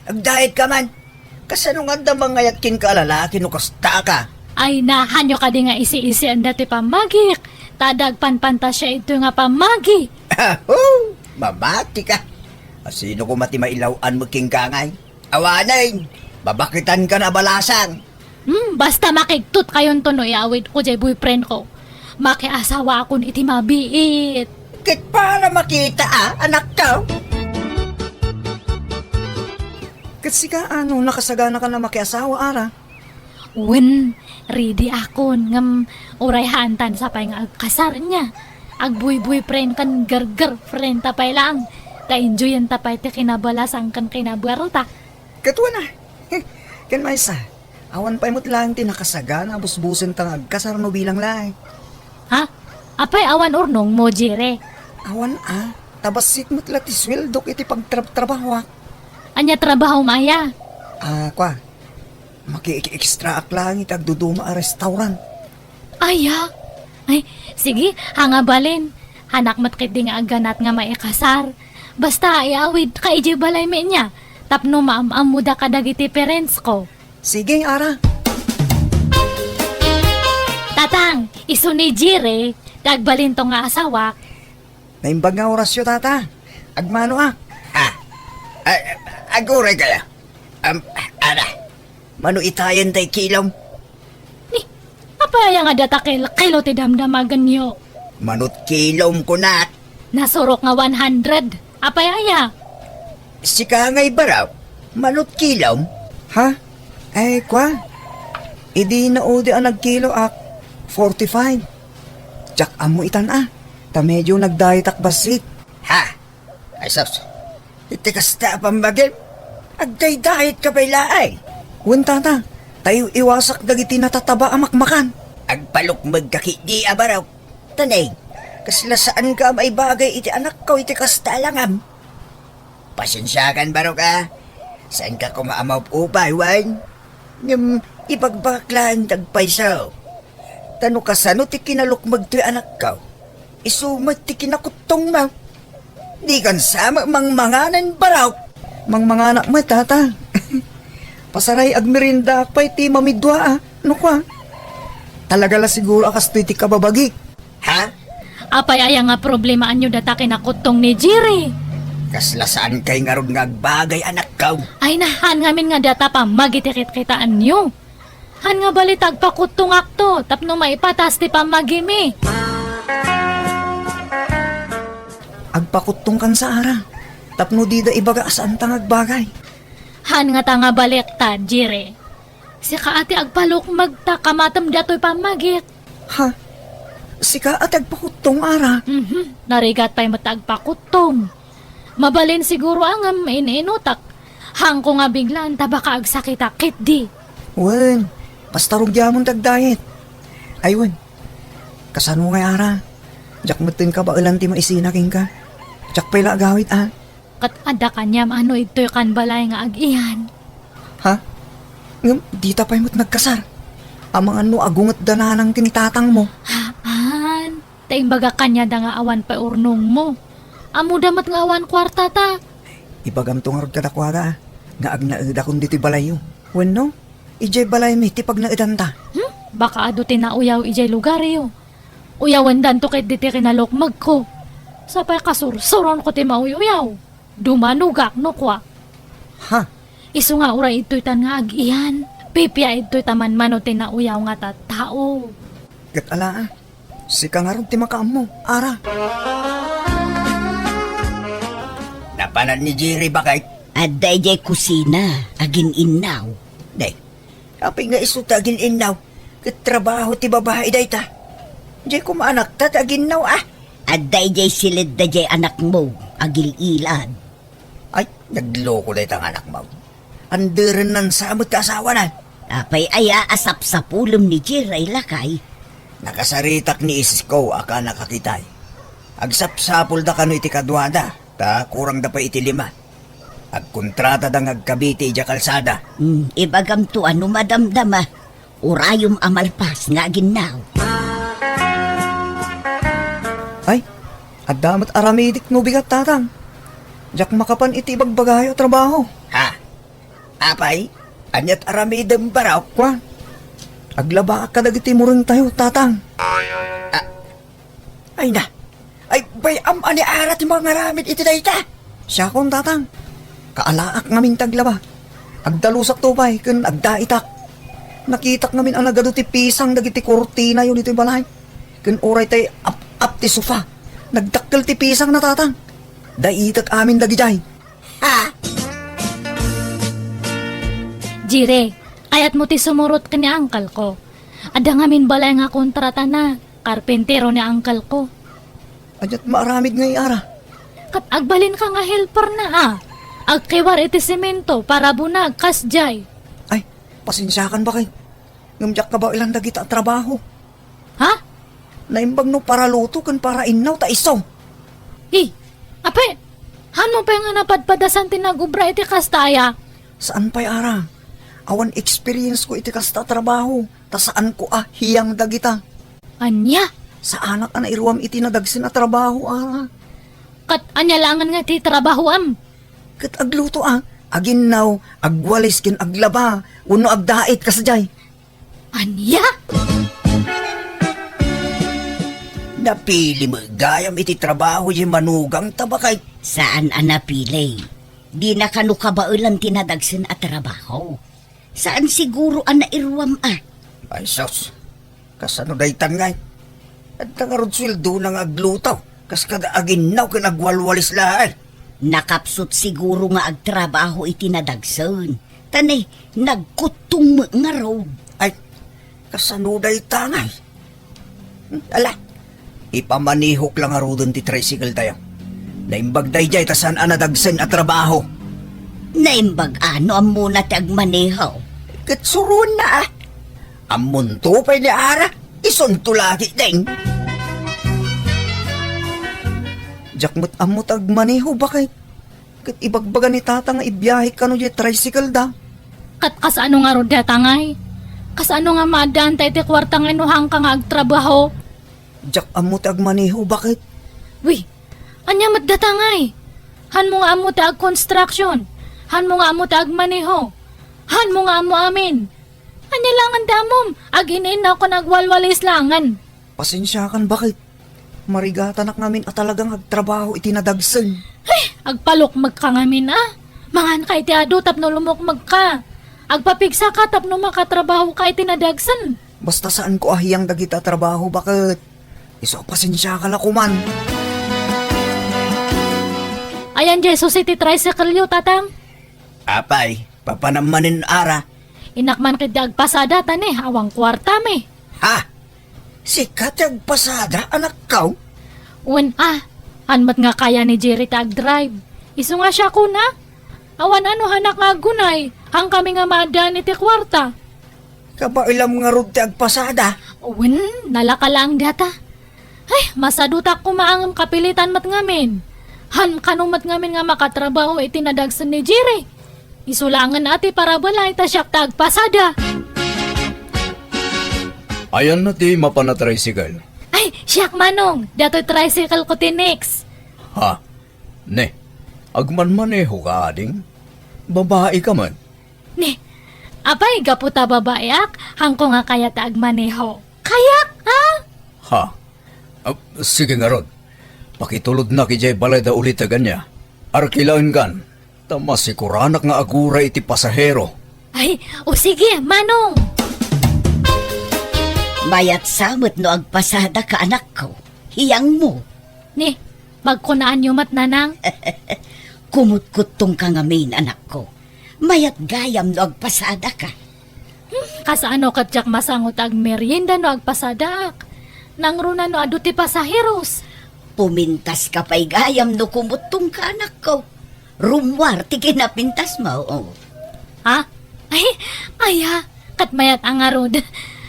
Agdayetka man. Kasano nga adda mangayat kenka a lalaki no kastaka? Ay, nahanyo kadi nga isi-isienda ti pammagik. Ta adda agpanpantasia itoy nga pammagi. Aho! Mamatika. Asino koma ti mailaw-an met kenka ngay? Awanen, babaketanka na balasang. Hmm, basta makigtot kayonto no iawidko jay boyfriendko. Makiasawaakon iti mabiit. Ket para makita a, anakko. Ket sika, ano, nakasaganaka na makiasawa, Ara? Wen, ready akon, ngem uray haantan sapay nga agkasar nia. Agboy-boyfriend ken girl-girlfriend ta pay laeng. Ta enjoyenta pay ti kinabalasang ken kinabuarta. Ket wen a. Ken maysa, awan pay met laeng ti nakasagana a busbusenta nga agkasar no bilang laeng. Ha? Apay awan urnongmo, Jere? Awan a. Abassit met la ti sueldok iti pagtrabtrabahoak. Ania trabahom aya? Ah, kua, makiek-extraak laeng iti agduduma a restaurant. Aya? Ay, sige, haan nga balin. Haanak met ketdi nga agganat nga maikasar. Basta, iawidka idiay balaymi nia, tapno maam-ammoda kadagiti parentsyo. Sige, Ara. Tatang, isu ni Jire, ti agbalinto nga asawak. Naimbag nga orasyo, Tata. Agmanoak. Ah, ah, aguray kaya. Am, Ara, mano itayen tay kilom? Ni, apay aya nga data kel-, kilo ti damdamagenyo? Manut kilom kunak. Nasurok nga one hundred. Apay aya? Sika ngay barok, manut kilom? Ha? Ay, kua. Idi naudi a nagkiloak, forty-five. Diak ammo itan a, ta medio nagdayetak bassit. Ha? Ay, sus. Iti kasta a pammagim, agdaydayetka pay laeng. Wen, Tata, ta iw-iwasak dagiti natataba a makmakan. Agpalukmegka ketdi a barok. Taneg, kasla saanka a maibagay iti anakko iti kasta a langam. Pasensiakan, barok, a. Saanka koma a maupupay, wen? Ngem ibagbagak laeng ti agpayso. Ta no kasano ti kinalukmeg toy anakko, isu met ti kinakuttongmo. Dikan sa met mangmanganen, barok. Mangmanganak met, Tata. Pasaray agmeriendaak pay ti mamidua, a. No kua, talaga la siguro a kastoy ti kababagik. Ha? Apay aya nga problemaanyo data kinakuttong ni Jerry? Kasla saankay ngarud nga agbagay, anakko. Ay, nahan ngamin nga data pammagiti kitkitaanyo. Han nga balita agpakuttongakto tapno maipatas ti pammagimi. Agpakuttongkan sa, Ara, tapno dida ibaga a saanta nga agbagay. Han nga ta nga balikta, Jerry. Sika a ti agpalukmeg ta kamatem datoy pammagik. Ha? Sika a ti agpakuttong, Ara? Mhm. Narigat pay met ta agpakuttong. Mabalin siguro a ngem in-inutak. Hanko nga biglaan ta baka agsakitak ketdi. Wen, basta rugiamon ti agdayet. Ay wen, kasano ngay, Ara? Diak metten kabaelan ti maisina kenka. Diak pay la agawid, a. Ket adda kaniam a no idtoy kan balay nga ag-iyan. Ha? Ngem dita pay met nagkasar? Amangan no agungetda nanang ken ni tatangmo. Haan, ta imbagak kaniada nga awan pay urnongmo. Ammoda met nga awan kuartata. Ibagamto ngarud kadakuada, a, nga agnaedakon ditoy balayyo. Wenno, idiay balaymi ti pagnaedanta. Hmm? Baka adu ti nauyaw idiay lugaryo. Uyawendanto ketdi ti kinalukmegko. Sapay kasursuronko ti mauyaw. Dumanogak no kua. Ha? Isu nga uray idtoytan nga ag-iyan, pipia idtoy ta manmano ti nauyaw nga tattao. Ket ala, a, sika ngarud ti makaammo, Ara. Napanan ni Jerry, baket? Adda idiay kusina, agin-innaw. Day, apay nga isu ti agin-innaw? Ket trabaho ti babai dayta. Diay koma anakta ti aginnaw, a. Adda idiay siledda diay anakmo, agil-ilad. Ay, nagloko dayta nga anakmo. Anderennan sa met ti asawana. Apay aya a sapsapulem ni Jerry, lakay? Nakasaritak ni isko a kanak a kitay. Agsapsapulda kano iti kaduada, ta kurangda pay iti lima. Agkontratada nga agkabiti idiay kalsada. Hmm, ibagamto a no madamdama, urayom a malpas nga aginnaw. Ay, adda met aramidik no bigat, Tatang. Diak makapan iti ibagbagayo a trabaho. Ha? Apay, aniat aramidem, barok? Kua, aglabaak kadagiti murengtayo, Tatang. A-, Ay na. Ay, bay-am a ni Ara ti mangaramid iti dayta. Siakon, Tatang. Kaalaak ngamin ti aglaba. Agdalusak to pay ken agdaitak. Nakitak ngamin a nagadu ti pisang dagiti kurtinayo ditoy balay. Ken uray tay ap-ap ti sofa. Nagdakkel ti pisangna, Tatang. Daitek amin dagidiay. Ha? Jire, kayatmo ti sumurot ken ni uncle ko. Adda ngamin balay nga kontratana. Karpentero ni uncle ko. Aniat maaramid ngay, Ara? Ket agbalinka nga helperna, a. Agkiwar iti semento, parabunag, kasdiay. Ay, pasensiakan, baket. Ngem diak kabaelan dagita a trabaho. Ha? Naimbag no paraluto ken parainnaw ta isu. Hey, Apay, hanmo pay nga napadpadasan ti nagubra iti kasta aya? Saan pay, Ara. Awan experience ko iti kasta a trabaho, ta saan ko a hiyang dagita. Ania? Saanak a nairuam iti nadagsen a trabaho, Ara. Ket ania laengen nga ti trabahoam? Ket agluto a, aginnaw, agwalis ken aglaba, wenno agdait kasdiay. Ania? Napili met gayam iti trabaho diay manugangta, baket. Saan a napili. Dina kano kabaelan ti nadagsen a trabaho. Saan siguro a nairuam a. Ay, sus. Kasano daytan ngay? Adda ngarud sueldona nga agluto, kas kada aginnaw ken agwalwalis laeng. Nakapsut siguro nga agtrabaho iti nadagsen. Ta ne, nagkuttong met ngarud. Ay, kasano dayta ngay? Ala, ipamanehok la ngaruden ti tricycle tayo. Naimbag daydiay ta saan a nadagsen a trabaho. Naimbag a no ammona ti agmaneho? Ket suroenna a. Ammonto pay ni Ara, isunto lagi deng. Diak met ammo ti agmaneho, baket. Ket ibagbaga ni Tata nga ibiahek kano diay tricycle da. Ket kasano ngarud dayta ngay? Kasano nga maaddaanta iti kuarta nga no haanka nga agtrabaho? Diak ammo ti agmaneho, baket. Wi, ania met dayta ngay? Hanmo nga ammo ti agconstruction? Hanmo nga ammo ti agmaneho? Hanmo nga ammo amin? Ania laengen ti ammom? Agin-innaw ken agwalwalis laengen. Pasensiakan, baket. Marigatanak ngamin a talaga nga agtrabaho iti nadagsen. Ay, agpalukmegka ngamin a. Manganka iti adu tapno lumukmegka. Agpapigsaka tapno makatrabahoka iti nadagsen. Basta saanko a hiyang dagita a trabaho, baket. Isu a pasensiaka la koman. Ayan, Jesus, iti tricycle yo, Tatang. Apay, papanam manen, Ara? Innak man ketdi agpasada ta ne, awan kuartam. Ha? Sika ti agpasada, anakko? Wen a, haan met nga kaya ni Jerry ti agdrive. Isu nga siak a. Awan a no haanak nga aggunay, haankami nga maaddaan iti kuarta. Kabaelam ngarud ti agpasada? Wen, nalaka laeng dayta. Ay, masadutak koma ngem kapilitan met ngamin. Haan kano met ngamin nga makatrabaho iti nadagsen ni Jerry. Isu laengen a ti parabalay ta siak ti agpasada. Ayanna ti mapan a tricycle? Ay, siak, Manong. Daytoy tricycle ko ti next. Ha? Ne, agmanmaneho ka, ading? Babai ka man? Ne, apay, gapu ta babaiak, haanko nga kayat a agmaneho. Kayak, ha? Ha? Ah, sige ngarud. Pakitulodnak idiay balay da uliteg ania. Arkilaenkan, ta masikuranak nga aguray iti pasahero. Ay, o sige, Manong. Mayat sa met no agpasadaka, anakko. Hiyangmo. Ni, pagkunaanyo met, Nanang? Kumutkuttongka ngamin, anakko. Mayat gayam no agpasadaka. Hmm, kasano ket diak masango ti agmerienda no agpasadaak? Nangruna no adu ti pasaheros? Pumintaska pay gayam no kumuttongka, anakko. Rummuar ti kinapintasmo. Ha? Ay, aya, ket mayat a ngarud.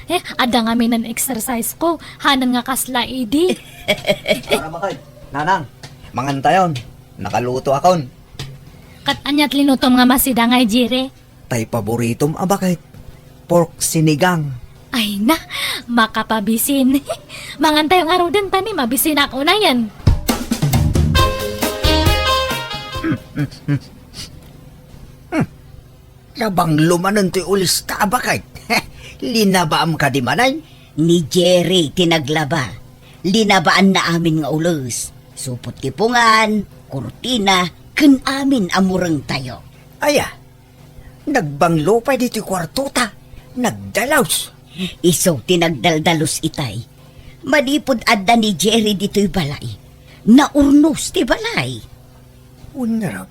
Eh, adda ngamin exercise ko, hanan nga kasla idi. Para bakay, Nanang, mangantayon, nakalutoakon. Ket aniat linutom nga masidang, Jerry? Tay paboritom a baket, pork sinigang. Ay na, makapabisin. Mangantayo ngaruden ta ni mabisinak unayen. Hmm. Nabanglo manen ti ulista a baket. Linabaam kadi manen? Ni Jerry ti naglaba. Linabaanna amin nga ules. Supot ti pungan, kurtina, ken amin a murengtayo. Aya, nagbanglo pay ditoy kuartota. Nagdalus. Isu ti nagdaldalos itay. Manipud adda ni Jerry ditoy balay, naurnos ti balay. Wen ngarud,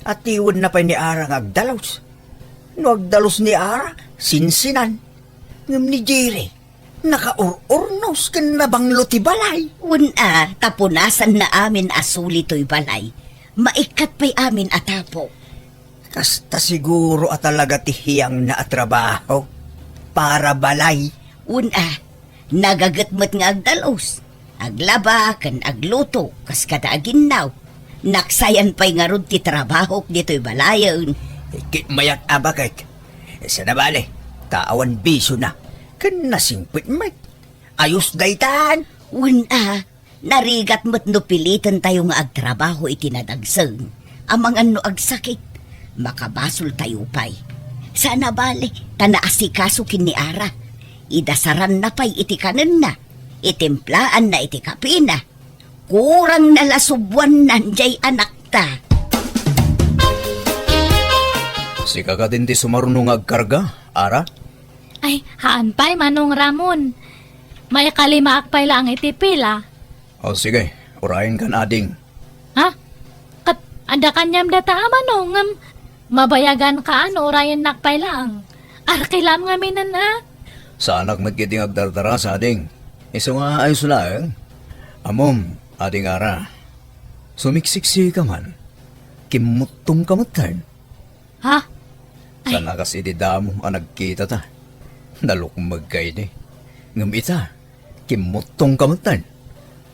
atiwenna pay ni Ara nga agdalus. No agdalus ni Ara, sinsinan. Ngem ni Jerry, nakaur-urnos ken nabanglo ti balay. Wen a, ta punasanna amin a suli toy balay. Maikkat pay amin a tapok. Kasta siguro a talaga ti hiyangna a trabaho. Para balay. Wen a, nagaget met nga agdalus. Aglaba ken agluto, kas kada aginnaw. Naksayan pay ngarud ti trabahok ditoy balayen. Ket mayat a baket. Saan a bale, ta awan bisiona. Ken nasingpet met. Ayos daytan. Wen a, narigat met no pilitentayo nga agtrabaho iti nadagsen. Amangan no agsakit, makabasoltayo pay. Saan a bale, ta naasikaso ken ni Ara. Idasaranna pay iti kanenna. Itimplaanna iti kapina. Kurangna la subuannan jay anakta. Sika kadin ti sumaruno nga agkarga, Ara? Ay, haan pay, Manong Ramon. Maikalimaak pay laeng iti pila. O, sige, urayenkan, ading. Ha? Ket adda kaniam data a manong, ngem mabayaganka a no urayennak pay laeng. Arkilem ngaminen a? Saanak met ketdi nga agdardarasa, ading. Isu nga ayos laeng. Ammom, ading Ara, sumiksiksika man. Kimmuttongka metten. Ha? Ay. Saan a kas idi damo a nagkitata. Nalukmegka idi. Ngem ita, kimmuttongka metten.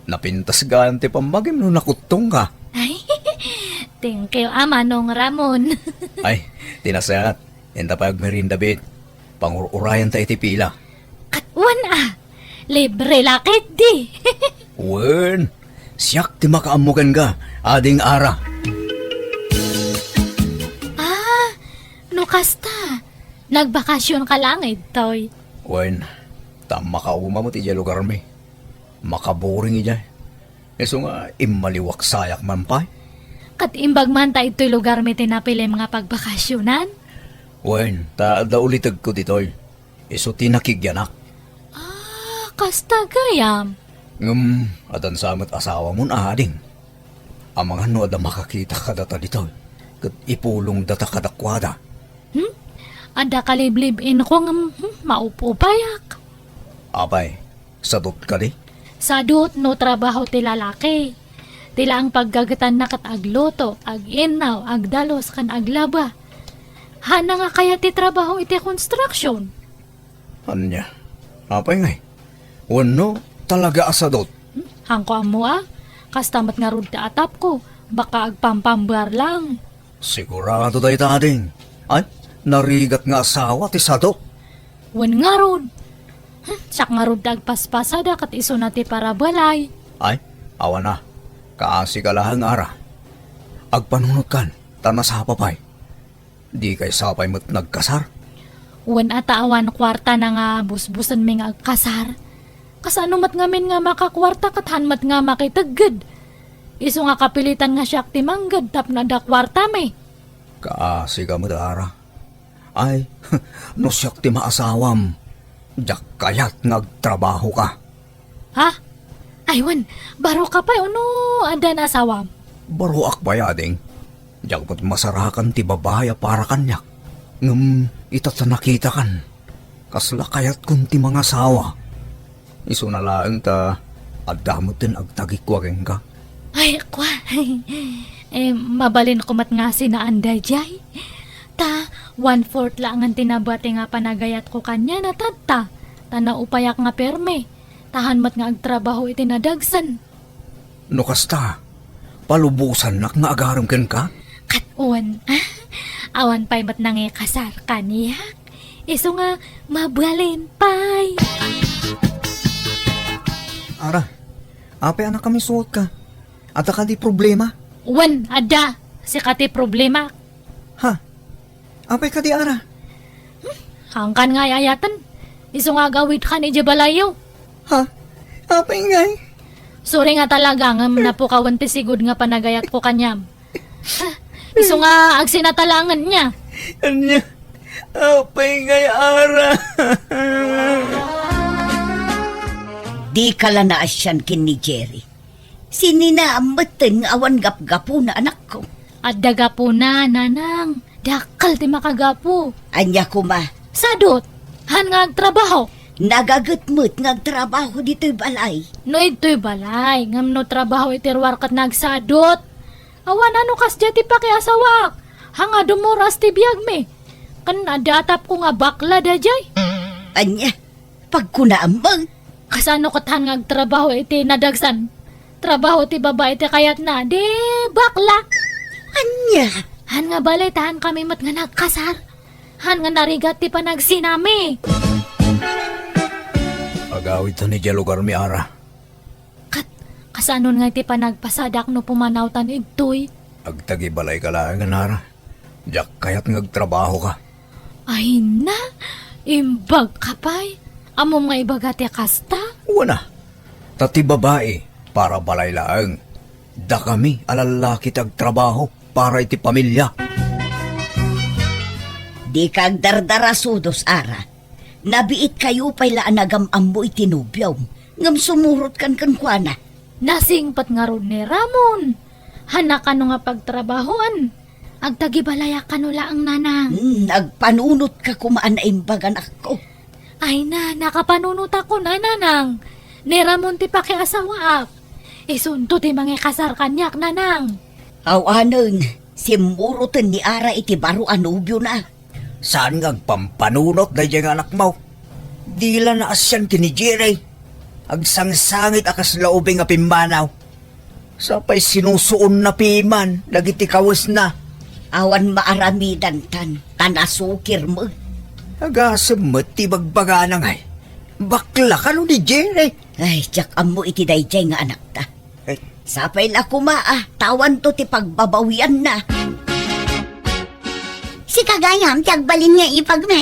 Napintas gayam ti pammagim no nakuttongka. Ay, thank you, a Manong Ramon. Ay, ti nasayaat. Inta pay agmerienda biit. Pangur-urayanta iti pila. Ket wen a, libre la ketdi. Wen, siak ti makaammo kenka, ading Ara. Ah, no kasta, nagbakasionka laeng ditoy? Wen, ta makauma met idiay lugarmi. Makaburing idiay. Isu nga immaliwak sayak man pay. Ket imbag man ta idtoy lugarmi ti napilim nga pagbakasionan? Wen, ta adda ulitegko ditoy. Isu ti nakigyanak. Ah, kasta gayam. Ngem, adda sa met asawamon, ading. Amangan no adda makakita kadata ditoy, ket ipulongdata kadakuada. Hmm? Adda kaliblib-inko ngem, hmm, maup-upayak. Apay, sadot kadi? Sadot no trabaho ti lalaki. Ti laeng paggagetanna ket agluto, aginnaw, agdalus, ken aglaba. Haanna nga kayat ti trabaho iti construction. Ania? Apay ngay? Wenno, talaga a sadot? Hmm, haanko ammo a. Kasta met ngarud ti atapko. Baka agpampambar lang. Sigurado dayta, ading. Ay, narigat nga asawa ti sadot. Wen ngarud. Hmm, siak ngarud ti agpaspasada ket isuna ti parabalay. Ay, awan a. Kaasika laeng, Ara. Agpanunotkan, ta nasapa pay. Dikay sapay met nagkasar? Wen a ta awan kuartana nga busbusenmi nga agkasar. Kasano met ngamin nga makakuarta ket haan met nga makitegged? Isu nga kapilitan nga siak ti mangged tapno adda kuartami. Kaasika met, Ara. Ay, no siak ti maasawam, diak kayat nga agtrabahoka. Ha? Ay, wen, baroka pay wenno addan asawam? Baroak pay, ading. Diak met masarakan ti babai a para kaniak. Ngem ita ta nakitakan, kasla kayatkon ti mangasawa. Isuna laeng ta adda met ti agtagikua kenka. Ay, kua. Eh, mabalinko met nga sinaan daydiay. Ta, one-fourth laengen ti nabati nga panagayatko kaniana tatta. Ta naupayak nga permi. Ta haan met nga agtrabaho iti nadagsen. No kasta, palubosannak nga agarem kenka? Ket wen, ah, awan pay met nangikasar kaniak. Isu nga mabalin pay. Ara, apay a nakamisuotka? Adda kadi problema? Wen, adda. Sika ti problema. Ha? Apay kadi, Ara? Hmm, haankan nga ay-ayaten. Isu nga agawidkan idiay balayyo. Ha? Apay ngay? Sorry nga talaga ngem napukawen ti sigud nga panagayatko kaniam. Ha, isu nga agsinatalangen niya. Ania? Apay ngay, Ara? Dika la naasian ken ni Jerry. Sinina metten nga awan gapgapuna, anakko. Adda gapuna, nanang. Dakkel ti makagapu. Ania koma? Sadot. Haan nga agtrabaho. Nagaget met nga agtrabaho ditoy balay. No idtoy balay, ngem no trabaho iti ruar ket nagsadot. Awan a no kasdiay ti pakiasawak. Haan nga dummuras ti biagmi. Ken adda atapko nga bakla daydiay. Ania? Pagkunaam met. Kasano ket haan nga agtrabaho iti nadagsan? Trabaho ti babai ti kayatna, di bakla. Ania? Han nga balay ta han kami met nga nagkasar. Han nga narigat ti panagsinami. Agawidtan idiay lugarmi, Ara. Kat, kasanon nga iti panagpasadak no pumanawtan idtoy? Agtagibalayka laeng, Ara. Diak kayat nga agtrabahoka. Ay na, imbagka pay. Ammom nga ibaga ti kasta? Wen a. Ta ti babai, para balay laeng. Dakami a lallaki ti agtrabaho para iti pamilia. Dika agdardarasudos, Ara. Nabiitkayo pay la a nagam-ammo iti nobiom, ngem sumurotkan kenkuana. Nasingpet ngarud ni Ramon. Hanna kano nga pagtrabahoan. Agtagibalayak kano laeng, Nanang. Hmm, agpanunotka koma a naimbag, anakko. Ay na, nakapanunotakon a, Nanang. Ni Ramon ti pakiasawaak. Isunto ti mangikasar kaniak, Nanang. Awanen, simmuroten ni Ara iti baro a nobiona. Saan nga agpampanunot daydiay nga anakmo? Dila naasian ken ni Jerry. Agsangsangit a kasla ubing a pimmanaw. Sapay sinusuonna piman dagiti kawesna. Awan maaramidantan, ta nasukir met. Agasem met ti bagbagana ngay. Bakla kano ni Jerry? Ay, diak ammo iti daydiay nga anakta. Ay. Sapay la koma a, ta awanto ti pagbabawianna. Sika gayam ti agbalin nga ipagmi.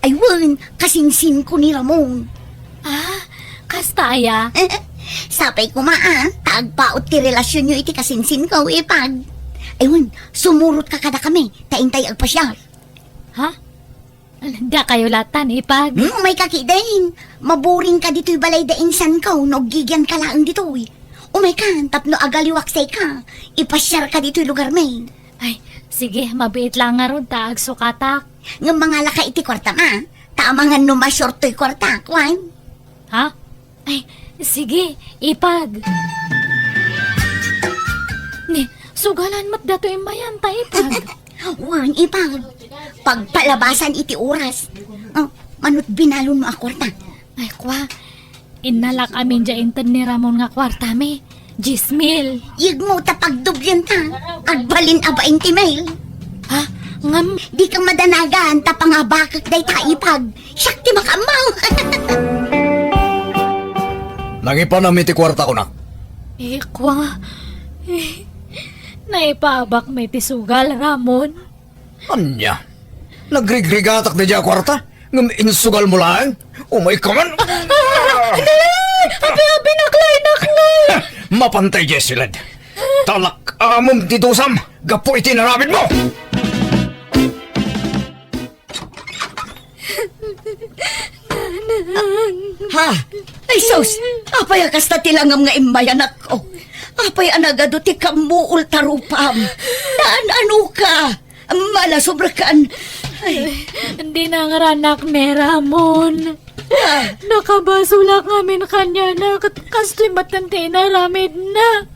Ay wen, kasinsinko ni Ramon. Ah, kasta aya? Sapay koma a, ta agpaut ti relasionyo iti kasinsinko, ipag. Ay wen, sumurotka kadakami, ta intay agpasiar. Ha? Dakayo latan, ipag? Hmm, umayka ketdin. Maburingka ditoy balay da insanko no aggigianka laeng ditoy. Umayka tapno agaliwak sika. Ipasiarka ditoy lugarmi. Ay, sige, mabiit la ngarud ta agsukatak. Ngem mangalaka iti kuartam a, ta amangan no ma-short toy kuartak, wen? Ha? Ay, sige, ipag. Ni, sugalan met datoy immayan ta, ipag. Wen, ipag. Pagpalabasan iti oras. Oh, manut binalon mo a kuarta. Ay, kwa. Innalak amin dia inted ni Ramon nga kuartami. Dies mil. Yegmo ta pagdoblienta. Agbalin a bainte mil. Ha? Ngem? Dika madanagan ta pangabakek dayta, ipag. Siak ti makaammo. Nangipanam iti kuarta, kunak. Ikwa. Eh, naipaabakmi ti sugal, Ramon. Ania? Nagrigrigatak daydiay a kuarta? Ngem insugalmo laeng? Umayka man! Ah! Nay! Abi, abi, naklay, naklay! Mapantay, Jessilyn. Talak amom ti dusam gapu iti inaramidmo! Ha? Ay, sus! Apay a kasta ti langam nga immayanakko? Apay a nagadu ti kammuol ta rupam? Naan-ano ka? Mala, sobrakan. Ay. Dinangranak ni Ramon. Ah. Nakabasolak ngamin kaniana, ket kastoy met ti inaramidna.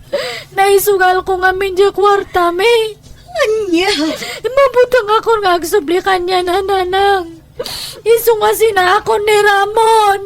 Naisugalko ngamin diay kuartami. Ania? Mabutengakon nga agsubli kaniana, nanang. Isu nga sinaakon ni Ramon.